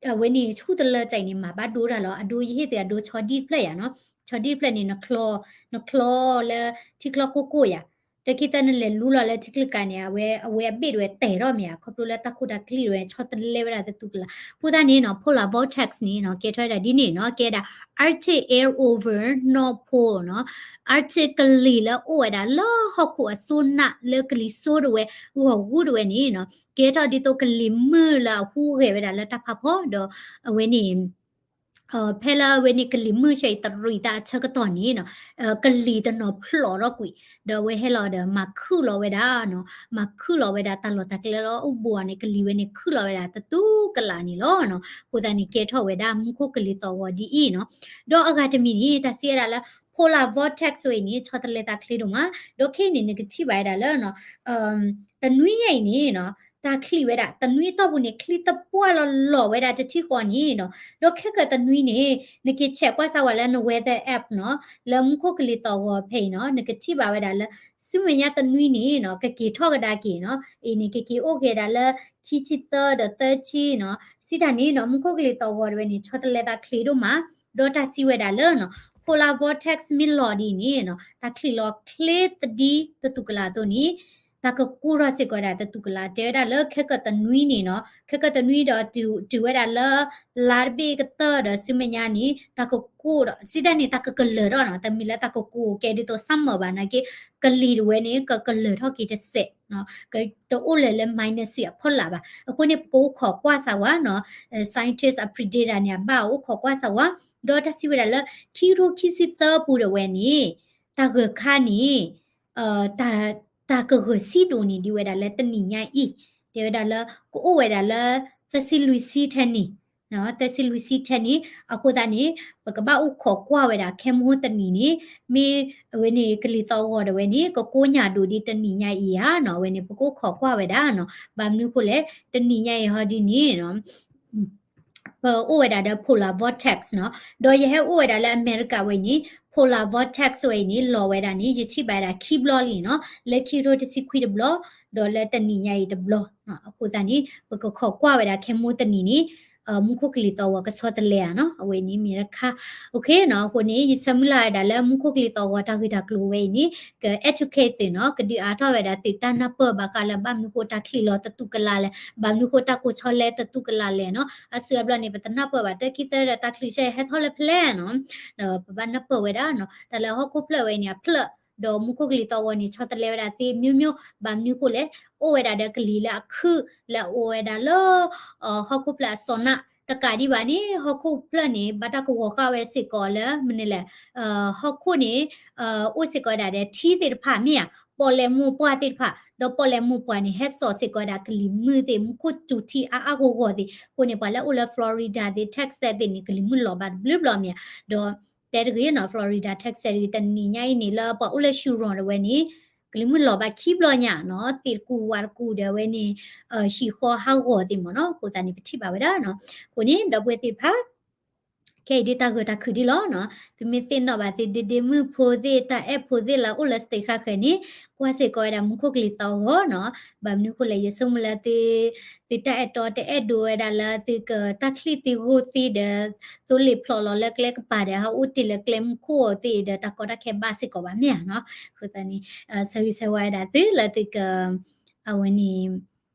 အဝဲန့ၣ်ဆူၣ်တလၢကဲအံၤန့ၣ် မၤဘၣ်ဒိတၢ်လီၤ အဒိယဟ့ၣ်သုအဒိဆီဒံၣ်တဖျၢၣ်ယၤနီၤ ဆီဒံၣ်တဖျၢၣ်န့ၣ် နချီ နချီလၢထံချီကိၢ်ကိၢ်ယၤ တခံသၢနလဲၤလူလီၤလၢထံကျိကးန့ၣ် အဝဲ အဝဲအဘ့ၣ်တဝဲတဲာ်ထီၣ်မ့ၢ်ဧါ, ခီဖျိလၢတၢ်ခိၣ်တၢ်ချံတဝဲ ဆီတလဲဝဲဒၣ်သတူၢ်ကလာ်. အဃိသတးန့ၣ်နီၤ polar vortex န့ၣ်နီၤ ကဲထီၣ်ဝဲဒၣ်ဒ်န့ၣ်နီၤ ကဲဒၣ် Arctic air over North Pole နီၤ, Arctic ကလံၤလၢအိၣ်ဝဲဒၣ်လၢဟီၣ်ခိၣ်အစိနးလၢကလံၤစိတဝဲ ဂီၤဂူတဝဲန့ၣ်နီၤ ကဲထီၣ်ဒ်သိးကလံၤမုၢ်လၢအဟူးဂဲၤဝဲဒၣ်လၢတၢ်ဖးဖီ ဒီးအဝဲန့ၣ် ဖဲလၢအဝဲန့ၣ်ကလံၤမုၢ်ဆဲအံၤတရံးသးအဆၢကတီၢ်န့ၣ်နီၤ ကလံၤတနီၤဖျိးထီၣ်ကွံာ် ဒီးအဝဲဟဲလီၤဒီးမၤခုၣ်လီၤဝဲဒၣ်နီၤ, မၤခုၣ်လီၤဝဲဒၣ်တၢ်လီၢ်တၢ်ကျဲလၢအိၣ်ဘူးအီၤန့ၣ် ကလံၤဝဲန့ၣ်ခုၣ်လီၤဝဲဒၣ်သတူၢ်ကလာ်န့ၣ်လီၤနီၤ. အဃိသတးန့ၣ် ကဲထီၣ်ဝဲဒၣ်မူခိၣ်ကလံၤသီၣ်ဂီၤဒ်အံၤနီၤ. ဒီးအဂၤတမံၤန့ၣ် တၢ်စံးဝဲဒၣ်လၢ polar vortex ဝဲအံၤန့ၣ် ဆီတလဲသးချ့ဒိၣ်မး, ဒီးခဲအံၤန့ၣ် နကထံၣ်ဘၣ်ဝဲဒၣ်လၢ တနွံညါအံၤန့ၣ်နီၤ တၢ်ချံးဝဲဒၣ် တနွံအတီၢ်ပူၤန့ၣ် ချံတပှၢ်လီၤလီၤဝဲဒၣ်တထံၣ်ဃီန့ၣ်နီၤ, ဒီးခဲကၢၣ်တနွံန့ၣ် နက့ၤဆဲးကွၢ်စၢ်ဝဲလၢန weather app နီၤ, လၢမူခိၣ်ကလံၤသီၣ်ဂီၤဖဲအံၤနီၤ နကထံၣ်ဘၣ်ဝဲဒၣ်လၢ ဆူမဲာ်ညါတနွံန့ၣ်နီၤ ကက့ၤထီၣ်ကဒါက့ၤနီၤ, အံၤန့ၣ် ကက့ၤအိၣ်က့ၤဒၣ်လၢ ခံဆံသၢဒီးသၢဆံနီၤ, စံးတၢ်န့ၣ်နီၤ မူခိၣ်ကလံၤသီၣ်ဂီၤတဝဲန့ၣ် ဆီတလဲသးချ့ဒိၣ်မး, ဒီးတၢ်စံးဝဲဒၣ်လၢနီၤ polar vortex မ့ၢ်လီၤဒ်အံၤန့ၣ်နီၤ တၢ်ချံးလီၤချ့သဒံသတူၢ်ကလာ်အသိးန့ၣ် တၢ်ကကိၢ်ထီၣ်စ့ၢ်ကီးဝဲဒၣ်သတူၢ်ကလာ် တဲဝဲဒၣ်လၢခဲကၢၣ်တနွံန့ၣ်နီၤ, ခဲကၢၣ်တနွံဒီးတုၤဝဲဒၣ်လၢ လါတဘ့ၣ်ကတၢၢ်ဒီးဆူမဲာ်ညါန့ၣ် တၢ်ကကိၢ်ဒီး စံးတၢ်န့ၣ် တၢ်ကကလၢၤထီၣ်နီၤ, တမ့ၢ်လၢတၢ်ကကိၢ်ကဲဒ်သိး summer ဘၣ်နာ်က့, ကလံၤတဝဲန့ၣ် ကကလၢၤထီၣ်က့ၤတစဲး, တအိၣ်လၢၤလၢ minus အဖီလာ်ဘၣ်. အဃိန့ၣ် ပကအိၣ်ခိးကွၢ်စၢ်ဝဲနီၤ, scientist အ predict န့ၣ် အဘၣ်အိၣ်ခိးကွၢ်စၢ်ဝဲ, ဒီးတၢ်စံးဝဲဒၣ်လၢ ခံကထိခံဆံသၢပူၤတဝဲန့ၣ် တၢ်ဂၢၢ်ခါန့ၣ် တၢ်ကဂၢၢ်ဆံးဒိၣ်န့ၢ်ဒံးဝဲဒၣ်လၢတနံၤညါအံၤ, တဲဝဲဒၣ်လၢ ကအိၣ်ဝဲဒၣ်လၢ သၢဆံလွံၢ်ဆံထဲန့ၣ်, သၢဆံလွံၢ်ဆံထဲန့ၣ်, အဃိသတးန့ၣ် ပကဘၣ်အိၣ်ခိးကွၢ်ဝဲဒၣ်ခဲမိၢ်တနံၤန့ၣ်, မ့ၢ်အဝဲန့ၣ်ကလံၤသီၣ်ဂီၤတဝဲန့ၣ် ကကိညၢ်ဒိၣ်ဒ်တနံၤညါအံၤဧါနီၤ, အဝဲန့ၣ် ပကအိၣ်ခိးကွၢ်ဝဲဒၣ်နီၤ, ဘၣ်မနုၤဃိလဲၣ် တနံၤညါအံၤဟီဒ်န့ၣ် ပအိၣ်ဝဲဒၣ်ဒီး polar vortex နီၤ, ဒီးယဟဲအိၣ်ဝဲဒၣ်လၢအမဲရကၤဝဲအံၤန့ၣ် polar vortex ဝဲအံၤန့ၣ် လီၤဝဲဒၣ်န့ၣ် ယထံၣ်ဘၣ်ဝဲဒၣ်ခံဘျီလံနီၤ, လၢခံကထိတဆံခွံတဘျီ, ဒီးလၢတနံၤညါအံၤတဘျီ, အဃိသတးန့ၣ် ပကခိးကွၢ်ဝဲဒၣ်ခဲမိၢ်တနံၤန့ၣ် မူခိၣ်ကလံၤသီၣ်ဂီၤကဆီတလဲဧါနီၤ, အဝဲန့ၣ်မ့ၢ်တခါ, အဃိန့ၣ် ယဆၢမုၢ်လၢ်ဝဲဒၣ်လၢမူခိၣ်ကလံၤသီၣ်ဂီၤတၢ်ဂ့ၢ်တၢ်ကျိၤဝဲအံၤန့ၣ် က educate သုးနီၤ, ကဒုးအါထီၣ်ဝဲဒၣ်သုးတၢ်နၢ်ပၢၢ်ဘၣ်ဃးလၢဘၣ်မနုၤဃိတၢ်ချံးလီၤသတူၢ်ကလာ်လဲၣ်, ဘၣ်မနုၤဃိတၢ်ကိးဆီလဲသတူၢ်ကလာ်လဲၣ်နီၤ, အစုအဘျီန့ၣ် ပတနၢ်ပၢၢ်ဘၣ် တၢ်ခံသၢဒီးတၢ်ချံးဆဲဟဲထီၣ်လၢဖဲလဲၣ်နီၤ, ဒီးပဘၣ်နၢ်ပၢၢ်ဝဲဒၣ်နီၤ, တၢ်လၢဟီၣ်ခိၣ်ဖျၢၣ်ဝဲအံၤန့ၣ် အဖျၢၣ်, ဒီးမူခိၣ်ကလံၤသီၣ်ဂီၤန့ၣ် ဆီတလဲဝဲဒၣ်သ့ မျိုးမျိုး, ဘၣ်မနုၤဃိလဲၣ်, အိၣ်ဝဲဒၣ်ဒီးကလံၤလၢအခုၣ် လၢအအိၣ်ဝဲဒၣ်လၢ ဟီၣ်ခိၣ်ဖျၢၣ်အစီၤနး, တကးဒံးဘၣ်န့ၣ် ဟီၣ်ခိၣ်ဖျၢၣ်န့ၣ် ဘၣ်တၢ်ကဝီၤဃာ်ဝဲစ့ၢ်ကီးလၢ မနုၤလဲၣ်, ဟီၣ်ခိၣ်န့ၣ် အိၣ်စ့ၢ်ကီးဝဲဒၣ်ဒီးထံသ့ၣ်တဖၣ်မ့ၢ်ဧါ, ပီၣ်လဲၣ်မိၢ်ပှၢ်သ့ၣ်တဖၣ်, ဒီးပီၣ်လဲၣ်မိၢ်ပှၢ်န့ၣ် ဟဲစိာ်စ့ၢ်ကီးဝဲဒၣ်ကလံၤမုၢ်သ့ၣ် မူခိၣ်စူၤထံအါအါဂီၢ်ဂီၢ်သ့ၣ်, အဃိန့ၣ် ပှၤလၢအိၣ်လၢ Florida သ့ၣ် Texas သ့ၣ်န့ၣ် ကလံၤမုၢ်လီၤဘၣ်တဘျုးဘျီမ့ၢ်ဧါ, ဒီး တဲတဂ့ၤနီၤ Florida Texas တဂ့ၤ တနံၤညါအံၤန့ၣ်လၢပှၤအိၣ်လၢ Huron တဝဲန့ၣ် ကလံၤမုၢ်လီၤဘၣ်ခံဘျီညါနီၤ သ့ၣ်တကူၣ်ဝးတကူၣ်ဒီးအဝဲန့ၣ် ဟံၣ်ဃီဟးဂီၤသ့ၣ်မ့ၢ်နီၤ အဃိသတးန့ၣ် ပထံၣ်ဘၣ်ဝဲဒၣ်နီၤ အဃိန့ၣ် ဒီပုၢ်ဝဲၢ်သ့ၣ်တဖၣ် ခဲအံၤဒ်တၢ်ဂၢၢ်တၢ်ခုၣ်ဒ်လီၤနီၤ သုမ့ၢ်သ့ၣ်နီၣ်ဘၣ်သုဒ့ဒ့မုၣ်ဖိသ့ၣ် တၢ်အဲၣ်ဖိသ့ၣ်လၢအိၣ်လၢ state ဃါဃဲၤန့ၣ် ကွၢ်စ့ၢ်ကီးဝဲဒၣ်မူခိၣ်ကလံၤသီဂီၤနီၤ ဘၣ်မနုၤဃိလဲၣ် ယဆိကမိၣ်လၢသု သုတၢ်အဲၣ်တီတအဲၣ်ဒိးဝဲဒၣ်လၢသုကတၢ်ချံၣ်သံဂိၢ်သံဒီး သိလ့ၣ်ဖျိးလီၤလၢကျဲကပၤဒီး ဟးအိၣ်တ့ၢ်လၢကျဲမူခိၣ်သ့ၣ်ဒီး တၢ်ကီတၢ်ခဲဘၣ်စ့ၢ်ကီးဘၣ်မ့ၢ်ဧါနီၤ အဃိသတးန့ၣ် ဆၢဂ့ၤဆၢဝါဝဲဒၣ်သုလၢသုက အဝဲန့ၣ်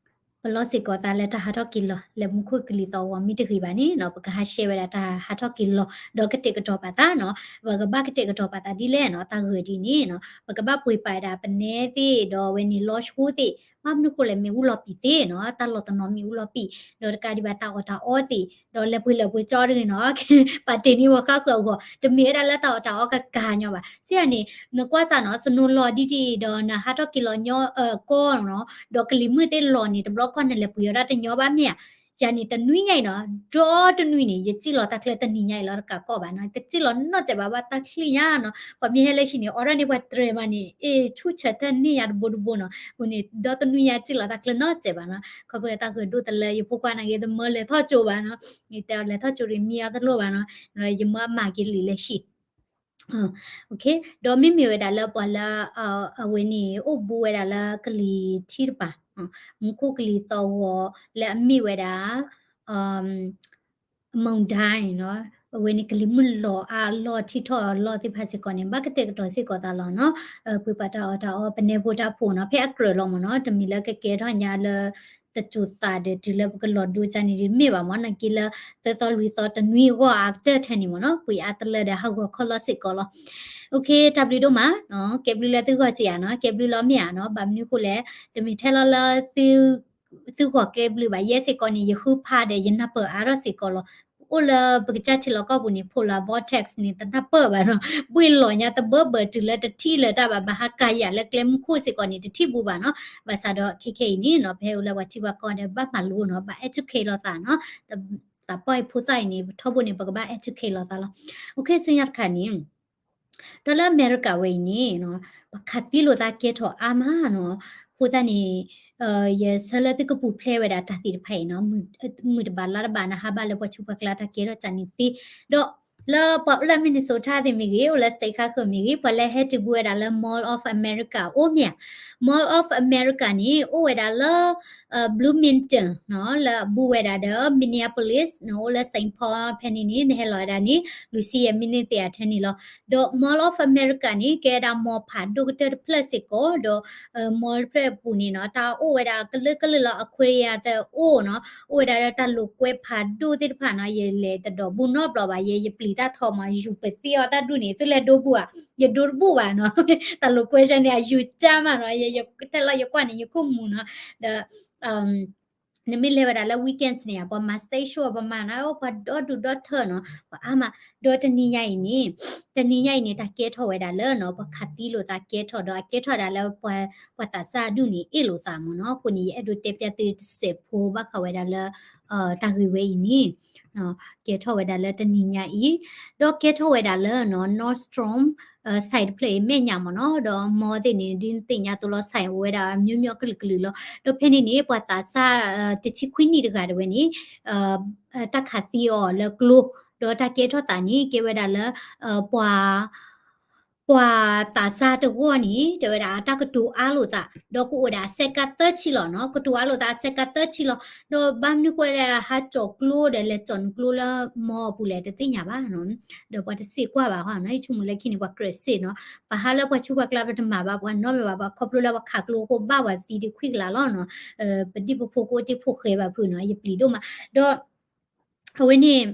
ပလီၢ်စ့ၢ်ကီးသးလၢတၢ်ဟးထီၣ်က့ၤလီၤ လၢမူခိၣ်ကလံၤသီဂီၤမ့ၢ်တဂ့ၤဘၣ်န့ၣ်နီၤ ပကဟးရှဲဝဲဒၣ်တၢ်ဟးထီၣ်က့ၤလီၤ ဒီးကတဲာ်ကတီၤပာ်သးနီၤ ပကဘၣ်ကတဲာ်ကတီၤပာ်သးဒ်လဲၣ်နီၤ တၢ်ဂၢၢ်ဒ်န့ၣ်နီၤ ပကဘၣ်ပှ့ၤပာ်ဝဲဒၣ်ပနဲသ့ၣ် ဒီးအဝဲန့ၣ်လီဆှိသ့ၣ် ဘၣ်မနုၤဃိလဲၣ်မ့ၣ်အူလီၤပံာ်သ့ၣ်နီၤ တၢ်လီၤတနီၤမ့ၣ်အူလီၤပံာ် ဒီးတကးဒံးဘၣ်တၢ်အီၣ်တၢ်အီသ့ၣ် ဒီးလဲၤပှ့ၤလၢပှ့ၤကၠီတဂ့ၤနီၤ ပာ်တ့ၢ်န့ၢ်ဝဲဃါဃုာ်အဂီၢ် တမ့ၢ်ဝဲဒၣ်လၢတၢ်အီၣ်တၢ်အီကကၤညီဘၣ် စံးန့ၣ် နကွၢ်စးနီၤ snow လီၤဒ်ဒ်အံၤဒီးနဟးထီၣ်က့ၤလီၤညီကီနီၤ ဒီးကလံၤမုၢ်သ့ၣ်လီၤန့ၣ် တဘျီကီၢ်န့ၣ်လဲၤပှ့ၤအီၤဒၣ်တညီဘၣ်မ့ၢ်ဧါ ယၤန့ၣ်တနွံညါအံၤနီၤ ဒီတနွံန့ၣ် ယစံၣ်လီၤတၢ်ချံတနံၤညါအံၤလီၤတကးကီၢ်ဘၣ်နီၤ တစံၣ်လီၤနီတစဲးဘၣ်ဘၣ်တၢ်ချံညါနီၤ ပှၤမ့ၢ်ဟဲလၢဟံၣ်န့ၣ် အီၣ်ဒၣ်န့ၢ်ပှၤတြဲၤမးန့ၣ် အ့ၣ် ဆူၣ်ဆၢထၢၣ်န့ၢ်ယၤတဘိတဘိနီၤ အဃိန့ၣ် ဒီတနွံညါစံၣ်လီၤတၢ်ချံနီတစဲးဘၣ်နီၤ ခီဖျိတၢ်ဂၢၢ်ဒိၣ်တလၢ ယဖိခွါနာ်က့ တမၢလဲၤထီၣ်ကၠိဘၣ်နီၤ ယတဲအီၤလဲၤထီၣ်ကၠိရံမံအီၤတလိၣ်ဘၣ်နီၤ ယမၢအမၤက့ၤလံာ်လၢဟံၣ် ဒီးမ့မ့ၢ်ဝဲဒၣ်လၢပှၤလၢ အဝဲန့ၣ် အိၣ်ဘူးဝဲဒၣ်လၢကလံၤထံတပၤ မူခိၣ်ကလံၤသီဂီၤလၢအမ့ၢ်ဝဲဒၣ် မုန်တိုင်းနီၤ အဝဲန့ၣ်ကလံၤမုၢ်လီၤအါလီၢ်ထံထီၣ်အလီၢ်သ့ၣ်တဖၣ်စ့ၢ်ကီးန့ၣ် ဘၣ်ကတဲာ်ကတီၤစ့ၢ်ကီးသးလီၤနီၤ. ပှ့ၤပှၤတၢ်အီၣ်တၢ်အီ ပနဲဖိတၢ်ဖိနီၤ ဖဲအကြၢးလီၤမ့ၢ်နီၤ တမံၤလၢကကဲထီၣ်ညါလၢ တစိၤသးဒီးတုၤလၢပကလီၤဒိကၢ်န့ၣ်ဒ်မ့ၢ်ဘၣ်မ့ၢ်နီၤ က့လၢ သၢသီလွံၢ်သီတနွံအဂီၢ်အါကတၢၢ်ထဲန့ၣ်မ့ၢ်နီၤ ပှ့ၤအါတလၢဒီးဟးဂီၤခီလီၤစ့ၢ်ကီးလီၤ. တၢ်ဘျုးဒိၣ်မး ကဲဘျုးလၢသုဂီၢ်စ့ၢ်ဧါနီၤ ကဲဘျုးလီၤမ့ၢ်ဧါနီၤ ဘၣ်မနုၤဃိလဲၣ် တမ့ၢ်ထဲလီၤလၢ သုဂီၢ်ကဲဘျုးဘၣ် ယဲစ့ၢ်ကီးန့ၣ် ယဃုဖးဒီးယနၢ်ပၢၢ်အါထီၣ်စ့ၢ်ကီးလီၤ. အိၣ်လၢပကစၢ်ထံလီၢ်ကီၢ်ပူၤန့ၣ် polar vortex န့ၣ် တနၢ်ပၢၢ်ဘၣ်နီၤ ဘှ့ၣ်လီၤညါတဘၢဘၢတုၤလၢတထံၣ်လၢၤတၢ်ဘၣ် ဘၣ်ဟးကၤယၤလၢကျဲမုၢ်ခိၣ်စ့ၢ်ကီးန့ၣ် တထံၣ်ဘူးဘၣ်နီၤ. ဘၣ်ဆၣ်ဒီးခဲခဲအံၤန့ၣ်နီၤ ပဟဲအိၣ်လၢပှၤထံပှၤကီၢ်ဒီးဘၣ်မၤလိနီၤ ဘၣ် educate လိာ်သးနီၤ သးပှၢ်အံၤဖိသၣ်အံၤန့ၣ် ပထီဘိန့ၣ် ပကဘၣ် educate လိာ်သးလီၤ. အိၣ်ခ့ ဆူညါတခါန့ၣ် တၢ်လၢအမဲရကၤဝဲအံၤန့ၣ် ပှၤခးသံလိာ်သးကဲထီၣ်အါမးနီၤ အဃိသတးန့ၣ် ယဆၢလၢသုကပူၤဖျဲးဝဲဒၣ်တၢ်သ့ၣ်တဖၣ်အံၤနီၤ မုၢ်တဘၣ်လါတဘၣ် နဟးဘၣ်လၢပှၤဆူးပှၤကျါတၢ်ကဲထီၣ်ကၢ်န့ၣ်သ့ ဒီးလၢပှၤအိၣ်လၢ Minnesota သ့ၣ်မ့ၢ်ဂ့ၤ အိၣ်လၢ state ခါဃၢၤမ့ၢ်ဂ့ၤ ပှၤလၢဟဲတုၤဘူးဝဲဒၣ်လၢ Mall of America အိၣ်မ့ၢ်ဧါ. Mall of America န့ၣ် အိၣ်ဝဲဒၣ်လၢ Bloomington နီၤ လၢအဘူးဝဲဒၣ်ဒီး Minneapolis နီၤ အိၣ်လၢ Saint Paul ဖဲန့ၣ်န့ၣ် နဟဲလီၤဝဲဒၣ်န့ၣ် လွံၢ်ဆံယဲၢ်မံးနံးသ့ၣ်အထဲန့ၣ်လီၤ. ဒီး Mall of America န့ၣ် ကဲဝဲဒၣ် mall ဖးဒိၣ်ကတၢၢ်တဖျၢၣ်စ့ၢ်ကီး ဒီး mall တဖျၢၣ်အပူၤန့ၣ်နီၤ တၢ်အိၣ်ဝဲဒၣ်ကလုာ်ကလုာ်လီၤ aquarium သၢအိၣ်နီၤ အိၣ်ဝဲဒၣ်လၢတၢ်လိာ်ကွဲဖးဒိၣ်သ့ၣ်တဖၣ်နီၤ ယလဲၤတဒီးဘူးနီတဘျီဘၣ် ယ ယပျံၤတၢ်ထီမး ယူၤပသ့အီၤတၢ်ဒူၣ်န့ၣ် သုလဲၤဒိဘူးဧါ ယဒိတဘူးဘၣ်နီၤ တၢ်လိာ်ကွဲဆၢန့ၣ် အယူၤကၢ်မးနီၤ ယ ယ ထဲလီၤယကွၢ်န့ၣ် ယခိၣ်မူၤနီၤ ဒီး နမ့ၢ်လဲၤဝဲဒၣ်လၢ weekends န့ၣ် ပှၤမၤ stage show ပှၤမၤနၤ ပှၤဒီဒူၣ်ဒီထၢနီၤ ပှၤအါမး ဒီးတနံၤညါအံၤန့ၣ် တနံၤညါအံၤန့ၣ် တၢ်ကဲထီၣ်ဝဲဒၣ်လၢနီၤ ပှၤခးသံလိာ်သးကဲထီၣ်ဒီး အကဲထီၣ်ဝဲဒၣ်လၢ ပှၤသးစၢ်အဒူၣ်န့ၣ် အ့ၣ်လိာ်သးမ့ၢ်နီၤ အဃိန့ၣ် ယအဲၣ်ဒိးတဲပျၢ်သုတစဲးဖိဘၣ်ဃးဝဲဒၣ်လၢ တၢ်ဂ့ၢ်ဝဲအံၤန့ၣ် ကဲထီၣ်ဝဲဒၣ်လၢတနံၤညါအံၤ ဒီးကဲထီၣ်ဝဲဒၣ်လၢနီၤ Nordstrom ဆိုင်တဖျၢၣ်အံၤမဲာ်ညါမ့ၢ်နီၤ ဒီး mall သ့ၣ်န့ၣ် ဒ်နသ့ၣ်ညါသိးလီၤ ဆိုင်အိၣ်ဝဲဒၣ်မျိုးမျိုးကလုာ်ကလုာ်လီၤ. ဒီးဖဲန့ၣ်န့ၣ် ပှၤသးစၢ် တဆံခွံနံၣ်တဂၤဒၣ်ဝဲန့ၣ် တၢ်ခးသံအီၤလၢကျိ ဒီးတၢ်ကဲထီၣ်သးန့ၣ် ကဲဝဲဒၣ်လၢ ပှၤ ပှၤသးစၢ်တဂီၢ်န့ၣ် တဲဝဲဒၣ်တၢ်ကတိၤအါလိာ်သး ဒီးကအိၣ်ဒၣ်အစဲးကးသၢဆံလီၤနီၤ ကတိၤအါလိာ်သးအစဲးကးသၢဆံလီၤ. ဒီးဘၣ်မနုၤဃိလဲၣ် ဟးကၠီၤကျိဒီးလဲၤကၠီၤနကျိလၢ mall အပူၤလဲၣ် တသ့ၣ်ညါဘၣ်နီၤ ဒီးပှၤတစံးကွၢ်ဘၣ်ဃီနီၤ ယဆိကမိၣ်လၢခံန့ၣ် ပှၤကြၢးစံးနီၤ ပဟးလၢပှၤဆူးပှၤကျါပတမၤဘၣ် ပှၤနီတမံၤဘၣ် ပှၤခီဖျိလၢပှၤခးကျိအဃိဘၣ်ပှၤသံဒံးခွံကလးလီၤနီၤ ပဒံၣ်ပဖိကအိၣ်တ့ၢ်ဖိဃဲဘၣ်ဖုနီၤ ယပျံၤဒိၣ်မး ဒီး အဝဲန့ၣ်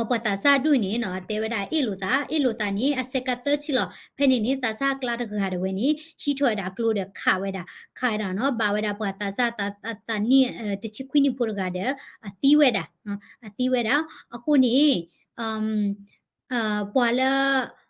ပှၤသးစၢ်ဒူၣ်န့ၣ်နီၤ တဲဝဲဒၣ်အ့ၣ်လိာ်သး အ့ၣ်လိာ်သးန့ၣ် အစဲးကးသၢဆံလီၤ. ဖဲန့ၣ်န့ၣ် သးစၢ်အကျါတဂၤဒၣ်ဝဲန့ၣ် ဟံးထီၣ်ဝဲဒၣ်အကျိဒီးခးဝဲဒၣ် ခးဝဲဒၣ်နီၤ ဘၣ်ဝဲဒၣ်ပှၤသးစၢ်သးနံၣ် တဆံခွံနံၣ်ဖိတဂၤဒီး အသံဝဲဒၣ် အသံဝဲဒၣ် အဃိန့ၣ် ပှၤလၢ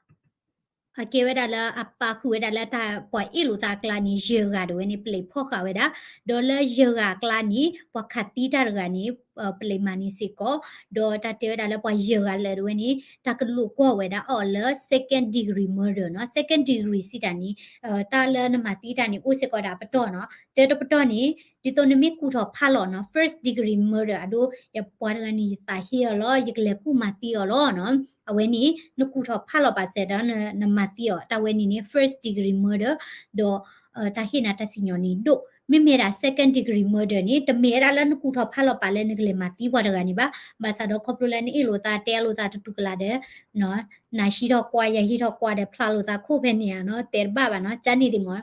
အကဲဝဲဒၣ်လၢအပာ်ဃုာ်ဝဲဒၣ်လၢတၢ်ပှၤအ့ၣ်လိာ်သးအကျါန့ၣ် ယဲၢ်ဂၤဒၣ်ဝဲန့ၣ် ပျံၤဖီၣ်ဃာ်ဝဲဒၣ်, ဒီးလၢယဲၢ်ဂၤအကျါန့ၣ် ပှၤခးသံတၢ်တဂၤန့ၣ် ပျံၤမၤန့ၢ်စ့ၢ်ကီး, ဒီးတၢ်တဲဝဲဒၣ်လၢပှၤယဲၢ်ဂၤလၢာ်ဒၣ်ဝဲန့ၣ် တၢ်ကလိာ်ကွီၢ်ဝဲဒၣ်အီၤလၢ second degree murder နီၤ, second degree စံးတၢ်န့ၣ် တၢ်လၢနမၤသံတၢ်န့ၣ် အိၣ်စ့ၢ်ကီးဒၣ်အပတီၢ်နီၤ, တၢတပတီၢ်န့ၣ် ဒ်သိးနမ့ၢ်ကူၣ်ထီၣ်ဖးလီၤနီၤ first degree murder အဒိ ယပှၤတဂၤန့ၣ် ယသးဟ့အီၤလီၤ ယကလဲၤကူၣ်မၤသံအီၤလီၤနီၤ, အဝဲန့ၣ် နကူၣ်ထီၣ်ဖးလီၤပာ်စဲးဒီး နမၤသံအီၤ တၢ်ဝဲန့ၣ်န့ၣ် first degree murder ဒီး တၢ်ဟ့ၣ်နၤတၢ်စံၣ်ညီၣ်န့ၣ်ဒိၣ်, မ့မ့ၢ်ဒၣ် second degree murder န့ၣ် တမ့ၢ်ဝဲဒၣ်လၢနကူၣ်ထီၣ်ဖးလီၤပာ်လၢနကလဲၤမၤသံပှၤတဂၤန့ၣ်ဘၣ်, ဘၣ်ဆၣ်ဒီးခီဖျိလၢနအ့ၣ်လိာ်သးတဲအလိာ်သးတတူၢ်ကလာ်ဒီး နၤဟံးထီၣ်ကွၢ် ယဟံးထီၣ်ကွၢ်ဒီးဖျါလိာ်သးခိၣ်ဖဲန့ၣ်ဧါနီၤ တဲတဘၣ်ဘၣ်နီၤ ကန့ၣ်သ့ၣ်မး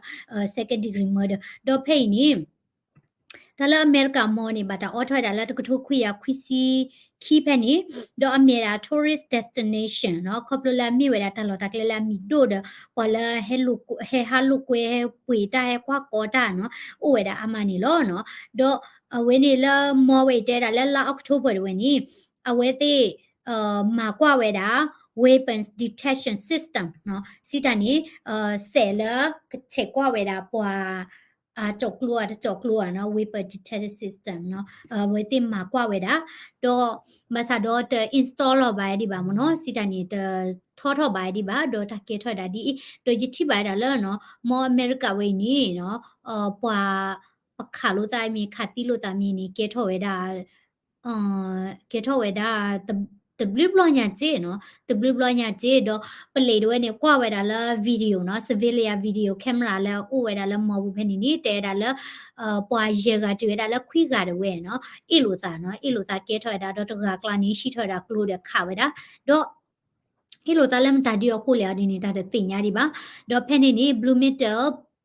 second degree murder ဒီးဖဲအံၤန့ၣ် တၢ်လၢအမဲရကၤမီန့ၣ် ဘၣ်တၢ်အိးထီၣ်ဝဲဒၣ်လၢတကထိခွံကယၤခွံဆံခံဖဲန့ၣ်, ဒီးအမ့ၢ်ဒၣ် tourist destination နီၤ, ခီဖျိလၢအမ့ၢ်ဝဲဒၣ်တၢ်လီၢ်တၢ်ကျဲလၢအမံၤဒိၣ်ဒီး ပှၤလၢ ဟဲဟးလိာ်ကွဲ ဟဲပှ့ၤတၢ် ဟဲကွၢ်ကီတၢ်နီၤ အိၣ်ဝဲဒၣ်အါမးန့ၣ်လီၤနီၤ, ဒီးအဝဲန့ၣ်လၢမီဝဲအံၤတဲဒၣ်လၢလါ October တဝဲန့ၣ် အဝဲသ့ၣ် မၤကွၢ်ဝဲဒၣ် weapons detection system နီၤ, စံးတၢ်န့ၣ် စဲးလၢကဆဲးကွၢ်ဝဲဒၣ်ပှၤ ကၠီၣ်ကျိဧါတကၠီၣ်ကျိဧါနီၤ weapon detection system နီၤ, အဝဲသ့ၣ်မၤကွၢ်ဝဲဒၣ်, ဒီး ဘၣ်ဆၣ်ဒီးတ install လီၤဘၣ်ဒံးဘၣ်မ့ၢ်နီၤ, စံးတၢ်န့ၣ် တထီထီၣ်ဘၣ်ဒံးဘၣ် ဒီးတၢ်ကဲထီၣ်ဝဲဒၣ်ဒ်အံၤ, ဒီးယထံၣ်ဘၣ်ဝဲဒၣ်လၢနီၤ မီအမဲရကၤဝဲအံၤန့ၣ်နီၤ ပှၤ ပခးလိာ်သးမ့ၢ် ခးသံလိာ်သးမ့ၢ်န့ၣ် ကဲထီၣ်ဝဲဒၣ် ကဲထီၣ်ဝဲဒၣ် တ တဘျုးဘျီညါစ့ၢ်နီၤ, တဘျုးဘျီညါစ့ၢ်ဒီး ပလံးတဝဲန့ၣ် ကွၢ်ဝဲဒၣ်လၢ video နီၤ, surveillance video camera လၢအအိၣ်ဝဲဒၣ်လၢမီပူၤဖဲန့ၣ်န့ၣ် တဲဝဲဒၣ်လၢ ပှၤယဲၢ်ဂၤတုၤဝဲဒၣ်လၢခွံဂၤတဝဲနီၤ, အ့ၣ်လိာ်သးနီၤ, အ့ၣ်လိာ်သးကဲထီၣ်ဝဲဒၣ် ဒီးတဂၤကျါန့ၣ် ဟံးထီၣ်ဝဲဒၣ်ကျိဒီးခးဝဲဒၣ်, ဒီး အ့ၣ်လိာ်သးလၢမတၤဒုအဃိလဲၣ်အီၤဒ်န့ၣ် တၢ်တသ့ၣ်ညါဒံးဘၣ်. ဒီးဖဲန့ၣ်န့ၣ် Bloomington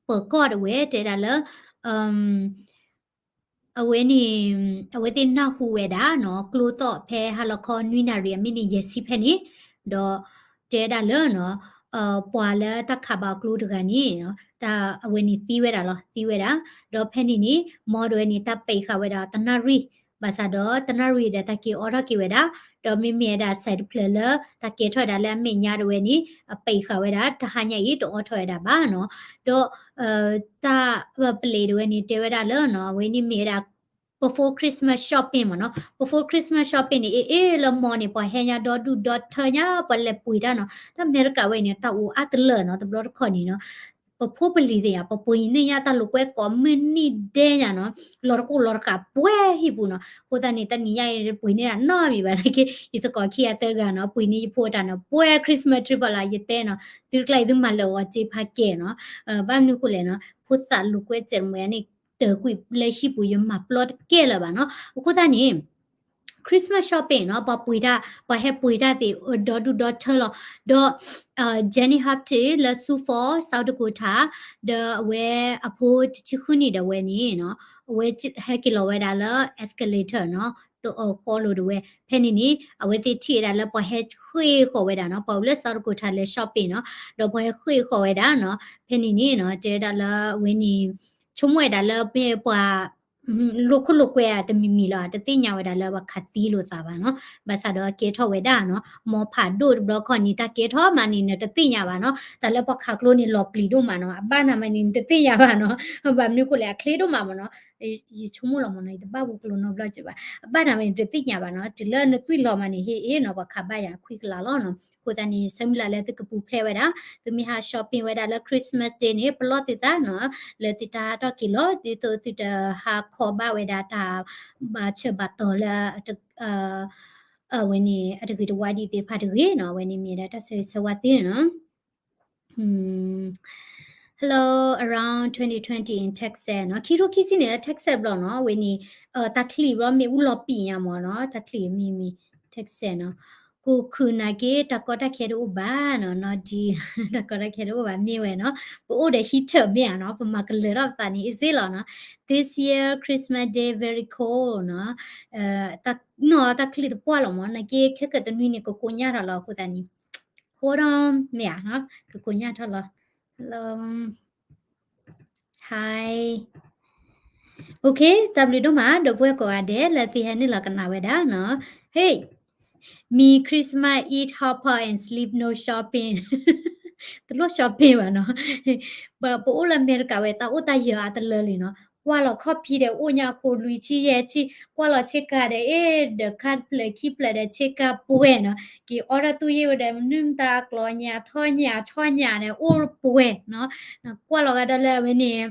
ပၢၤကီၢ်တဝဲ တဲဒၣ်လၢ အဝဲန့ၣ် အဝဲသ့ၣ်နၢ်ဟူဝဲဒၣ်နီၤ ကျိသီၣ်ဖဲဟါလီၤခီနွံနၣ်ရံၣ်အမံးနံးယဲၢ်ဆံဖဲန့ၣ်, ဒီးတဲဒၣ်လၢ ပှၤလၢတၢ်ခးဘၣ်အကျိတဂၤန့ၣ် တၢ်အဝဲန့ၣ်သံဝဲဒၣ်လီၤ, သံဝဲဒၣ်. ဒီးဖဲန့ၣ်န့ၣ် မီတဝဲန့ၣ် တၢ်ပဲာ်ဃာ်ဝဲဒၣ်တနၣ်ရံၣ်, ဘၣ်ဆၣ်ဒီးတနၣ်ရံၣ်ဒီးတၢ်က့ၤအိးထီၣ်က့ၤဝဲဒၣ်, ဒီးမ့မ့ၢ်ဝဲဒၣ်စဲးတဖျၢၣ်လၢ တၢ်ကဲထီၣ်ဝဲဒၣ်လၢအမဲာ်ညါတဝဲန့ၣ် အပဲာ်ဃာ်ဝဲဒၣ် တဟါညါအံၤတအိးထီၣ်ဝဲဒၣ်ဘၣ်နီၤ. ဒီး တၢ်ပလံးတဝဲန့ၣ် တဲဝဲဒၣ်လၢနီၤ အဝဲန့ၣ်မ့ၢ်ဝဲဒၣ် before Christmas shopping မ့ၢ်နီၤ, before Christmas shopping န့ၣ် အ့ၣ်အ့ၣ်လၢ mall န့ၣ် ပှၤဟဲညါဒီဒူၣ်ဒီထၢညါ ပှၤလဲၤပှ့ၤတၢ်နီၤ, တၢ်အမဲရကၤဝဲန့ၣ် တၢ်အိၣ်အါတလၢာ်နီၤ, တဘျီတခီၣ်န့ၣ်နီၤ ပဖိပလံၤသ့ၣ်ညါ ပပှ့ၤန့ၢ်ညါတၢ်လိာ်ကွဲကိးမုၢ်နံၤဒဲညါနီၤ, လီၤတကိၣ်လီၤတကးပှဲၤဟံၣ်ပူၤနီၤ. အဃိသတးန့ၣ် တနံၤညါအံၤ ပှ့ၤန့ၢ်ဒၣ်နီတမံၤဘၣ်နာ်က့ ယသကိးခံဂၤသၢဂၤနီၤ ပှ့ၤန့ၢ်ယဖိတၢ်နီၤ ပှဲၤ Christmas tree ပှၤလၢယတဲနီၤ, သုတကျါအံၤသုမၤလၢာ်အီၤစ့ဖးကဲနီၤ, ဘၣ်မနုၤအဃိလဲၣ်နီၤ ဖိသၣ်လိာ်ကွဲစဲးတမှဲၤန့ၣ် တၢၢ်ကွံာ်လၢဟံၣ်ပူၤ ယမၤပျီတကဲလၢၤဘၣ်နီၤ. အဃိသတးန့ၣ် Christmas shopping နီၤ ပှၤပှ့ၤတၢ် ပှၤဟဲပှ့ၤတၢ်သ့ၣ် ဒီဒူၣ်ဒီထၢလီၤ. ဒီး Jenny Hafte လၢ Sioux Falls South Dakota ဒီးအဝဲအဖိတဆံဃုနံၣ်ဒီးဝဲန့ၣ်နီၤ အဝဲဟဲက့ၤလီၤဝဲဒၣ်လၢ escalator နီၤ တအီၣ်ဃီလိာ်တဝဲ ဖဲန့ၣ်န့ၣ် အဝဲသ့ၣ်ထံၣ်ဝဲဒၣ်လၢပှၤဟဲဃ့ၢ်ဃီၤဝဲဒၣ်နီၤ ပှၤအိၣ်လၢ South Dakota လဲၤ shopping နီၤ ဒီးပှၤဟဲဃ့ၢ်ဃီၤဝဲဒၣ်နီၤ ဖဲန့ၣ်န့ၣ်နီၤ တဲဝဲဒၣ်လၢအဝဲန့ၣ် ဆိကမိၣ်ဝဲဒၣ်လၢမ့ၢ်ပှၤ လိာ်ခိၣ်လိာ်ကွဲဧါ တမံၤမံၤလီၤ တသ့ၣ်ညါဝဲဒၣ်လၢပှၤခးသံလိာ်သးဘၣ်နီၤ ဘၣ်ဆၣ်ဒီးကဲထီၣ်ဝဲဒၣ်နီၤ မ်ဖးဒိၣ်တဘျီခီန့ၣ် တၢ်ကဲထီၣ်မးန့ၣ် နတသ့ၣ်ညါဘၣ်နီၤ တၢ်လၢပှၤခးကျိန့ၣ် လီၤပျံၤဒိၣ်မးနီၤ အဘၣ်နၤမးန့ၣ် နတသ့ၣ်ညါဘၣ်နီၤ ဘၣ်မနုၤအဃိလဲၣ် အချ့ဒိၣ်မးမ့ၢ်နီၤ ယဆိကမိၣ်လီၤမ့ၢ်နီၤ ယတဘၣ်ဘူးကျိနီတဘျီစ့ၢ်ဘၣ် အဘၣ်နၤမးန့ၣ် တသ့ၣ်ညါဘၣ်နီၤ တုၤလၢနသွံၣ်လီၤမးန့ၣ် ဟ့ၣ်အ့ၣ်နီၤ ပှၤခးဘၣ်ယၤခွံကလးလီၤနီၤ အဃိသတးန့ၣ် ဆၢမုၢ်လၢ်လၢသုကပူၤဖျဲးဝဲဒၣ် သုမ့ၢ်ဟး shopping ဝဲဒၣ်လၢ Christmas Day န့ၣ် ပလီၢ်သုသးနီၤ လၢသုတၢ်ဟးထီၣ်က့ၤလီၤ ဒ်သိးသုတဟးခီဘၣ်ဝဲဒၣ်တၢ်ဘၣ်ဆၢဘၣ်တီၤလၢ အဝဲန့ၣ် အတဂ့ၤတဝါဒ်သ့ၣ်တဖၣ်တဂ့ၤနီၤ အဝဲန့ၣ်မ့ၢ်ဒၣ်တၢ်ဆၢဂ့ၤဆၢဝါသုနီၤ Hello, around twenty twenty in Texas နီၤ ခံထိခံဆံန့ၣ်လၢ Texas ဘျီနီၤ အဝဲန့ၣ် တၢ်ချံၣ်ဘျီမ့ၣ်အူလီၤပံာ်ညါမ့ၢ်နီၤ တၢ်ချံၣ်မ့ၢ်မ့ၢ် Texas နီၤ ကိးခုၣ်နာ်က့ တၢ်ကီတၢ်ခဲတအိၣ်ဘၣ်နီၤ နီၢ်ဒံ တၢ်ကီတၢ်ခဲတအိၣ်ဘၣ်မ့ၢ်ဝဲနီၤ ပအိၣ်ဒီး heater မ့ၢ်ဧါနီၤ ပမၤကလၢၤထီၣ်ပသးန့ၣ် အ့ၣ်စ့လီၤနီၤ This year Christmas Day very cold နီၤ နီၤတၢ်ချံၣ်တပှၢ်လီၤမ့ၢ် နာ်က့ ခဲကတနွံန့ၣ် ကကိးညၣ်ထီၣ်လီၤအဃိသတးန့ၣ် Hold on မ့ၢ်ဧါနီၤ ကကိးညၣ်ထီၣ်လီၤ Hello Hi Okay တၢ်ဘျုးဒိၣ်မး ဒီပုၢ်ဝဲၢ်ကိးဂၤဒဲး လၢသုဟဲနုာ်လီၤကနၣ်ဝဲဒၣ်နီၤ Hey me Christmas eat hot pot and sleep no shopping တလိၣ် shopping ဘၣ်နီၤ ပအိၣ်လၢအမဲရကၤဝဲ တၢ်အိၣ်တၢ်ယၢၤအါတလၢလံနီၤ ကွၢ်လီၤခီၣ်ဖံးဒီးအိၣ်ညါအခိၣ်လွံၢ်ဆံယဲၢ်ဆံ ကွၢ်လီၤဆ့ကၤဒီး အ့ၣ် ဒီးခါတဖျၢၣ်ခံဖျၢၣ်ဒီး ဆ့ကၤပှဲၤနီၤ က့ၤအိးထီၣ်သူၣ်ယ့ၣ်ဝဲဒီး မနုၤမတၤကျီၤညၣ်ထီၣ်ညၣ်ဆီညၣ်ဒီး အိၣ်ပှဲၤနီၤ ကွၢ်လီၤဂာ်ဒီးလၢအဝဲန့ၣ်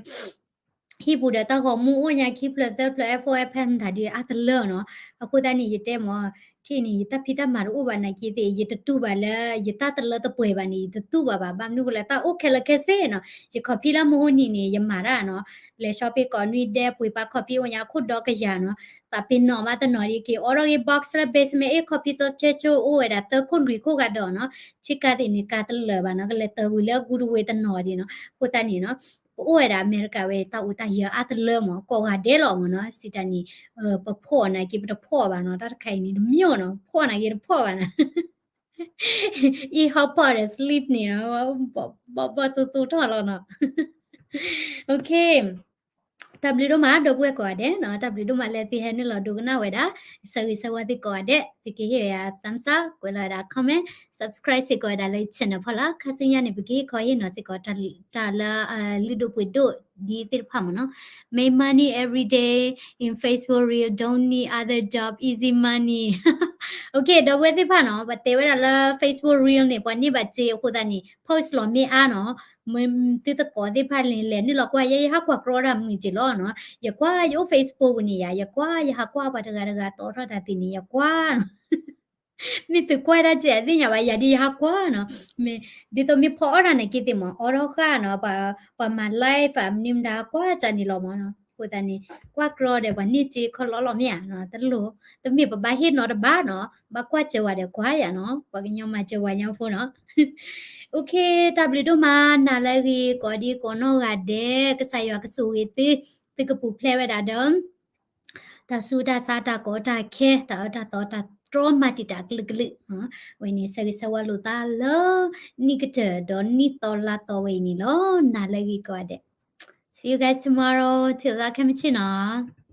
ဟံၣ်ပူၤဒီးတၢ်ဂီၤမူအိၣ်ညါခံဖျၢၣ်သၢဖျၢၣ် F O F ဖဲမတၤဒုးအါတလၢနီၤ အဃိသတးန့ၣ် ယတဲမ့ၢ် ခဲအံၤန့ၣ် ယတၢ်ဖံးတၢ်မၤတအိၣ်ဘၣ်နာ်က့သ့ၣ် ယတတူၢ်ဘၣ်လၢ ယတၢ်တလၢတပှဲၤဘၣ်န့ၣ် ယတတူၢ်ဘၣ်ဘၣ် ဘၣ်မနုၤအဃိလဲၣ် တၢ်အိၣ်ခဲလၢာ်ခဲဆ့နီၤ ယခီၣ်ဖံးလၢမဟိနံၤန့ၣ် ယမၤတၢ်နီၤ လဲၤ shopping ကိးနွံဒဲး ပှ့ၤပာ်ခီၣ်ဖံးအိၣ်ညါခိၣ်ဒီကယၤနီၤ သးပ့ၤနီၣ်မးတနီၤဒံး က့ၤအိးထီၣ်ဂ့ၤ box လၢ basement အ့ၣ် ခီၣ်ဖံးသီဆၢဆိ အိၣ်ဝဲဒၣ်သၢခိၣ်လွံၢ်ခိၣ်ဂၤဒီးနီၤ ဆ့ကၤသ့ၣ်န့ၣ် ကၤတလၢာ်ဘၣ်နီၤ ကလဲၤတၢ်ဝံၤလၢအကူတဝ့ၤတနီၤဒံးနီၤ အဃိသတးန့ၣ်နီၤ ပအိၣ်ဝဲဒၣ်အမဲရကၤဝဲ တၢ်အိၣ်တၢ်ယၢၤအါတလၢမ့ၢ် ကိးဂၤဒဲးလီၤမ့ၢ်နီၤ စံးတၢ်န့ၣ် ပဖှီၣ်နာ်က့ ပတဖှီၣ်ဘၣ်နီၤ တၢ်တခါအံၤန့ၣ် တမ့ၢ်နီၤ ဖှီၣ်နာ်က့တဖှီၣ်ဘၣ်နီၤ eat hot pot and sleep န့ၣ်နီၤ ဘီၣ်ဘီၣ်သိသိထီၣ်လီၤနီၤ Okay တၢ်ဘျုးဒိၣ်မး ဒီပုၢ်ဝဲၢ်ကိးဂၤဒဲးနီၤ တၢ်ဘျုးဒိၣ်မးလၢသုဟဲနုာ်လီၤဒိကနၣ်ဝဲဒၣ် ဆၢဂ့ၤဆၢဝါသုကိးဂၤဒဲး သုကဟ့ၣ်ဝဲဒၣ် thumbs up ကွဲးလီၤဝဲဒၣ် comment subscribe စ့ၢ်ကီးဝဲဒၣ်လၢ channel ဖီလာ် ခါဆူညါန့ၣ် ပကဟ့ၣ်ခီဟ့ၣ်နီၤစ့ၢ်ကီး တၢ်လၢလုၢ်ဒိၣ်ပှ့ၤဒိၣ်ဒ်သ့ၣ်တဖၣ်မ့ၢ်နီၤ make money every day in Facebook reel don't need other job easy money Okay ဒီပုၢ်ဝဲၢ်သ့ၣ်တဖၣ်နီၤ ပှၤတဲဝဲဒၣ်လၢ Facebook reel န့ၣ် ပှၤန့ၢ်ဘၣ်စ့အဃိသတးန့ၣ် post လီၤမ့ၢ်အါနီၤ သုသကိးသ့ၣ်တဖၣ်န့ၣ် လဲၤနုာ်လီၤကွၢ်ယဲ ယဟးကွၢ်ကြီတၢ်မုာ်က့ၤလီၤနီၤ ယကွၢ်ယအိၣ် Facebook ပူၤန့ၣ်ယၤ ယကွၢ်ယဟးကွၢ်ပှၤတဂၤတဂၤတီထီၣ်တၢ်သ့ၣ်န့ၣ် ယကွၢ်နီၤ မ့ၢ်သုကွၢ်တၢ်ကဲ အသ့ၣ်ညါဘၣ် ယၤဒ်ယဟးကွၢ်နီၤ, မ့ၢ်ဒ်သိးမ့ၢ်ဖီအီၣ်တၢ်န့ၣ်က့သ့ၣ်မး အီထီၣ်ဃာ်နီၤ, ပှၤမၤ live မနုၤမတၤကွၢ်ကန့ၣ်လီၤမးနီၤ, အဃိသတးန့ၣ် ကွၢ်ကြီဒီးပှၤန့ၢ်စ့ခီလီလီၤမ့ၢ်ဧါနီၤ, တလိၣ်, တမ့ၢ်ပဘၣ်ဟ့ၣ်နီတဘၣ်နီၤ, ဘၣ်ကွၢ်စၢၤဝဲဒီးကွၢ်ယၤနီၤ, ပှၤကညီမၤစၢၤပှၤကညီဖိနီၤ, တၢ်ဘျုးဒိၣ်မး နၤလၢအဂ့ၤ ကိးဒံကိးနီၢ်ဂၤဒဲး ကစၢ်ယွၤကဆိၣ်ဂ့ၤသု, သုကပူၤဖျဲးဝဲဒၣ်ဒီး တၢ်ဆူးတၢ်ဆါ တၢ်ကီတၢ်ခဲ တၢ်အၢတၢ်သီ တၢ်တြီမၤတံာ်တာ်ကလုာ်ကလုာ်, ဝဲန့ၣ် ဆၢဂ့ၤဆၢဝါလိာ်သးလၢ နံၣ်ကတၢၢ်ဒီးနံၣ်သီလါသီဝဲအံၤန့ၣ်လီၤ. နၤလၢအဂ့ၤကိးဂၤဒဲး, see you guys tomorrow, ထံၣ်လိာ်သးခဲမုၢ်ဆ့ၣ်နီၤ.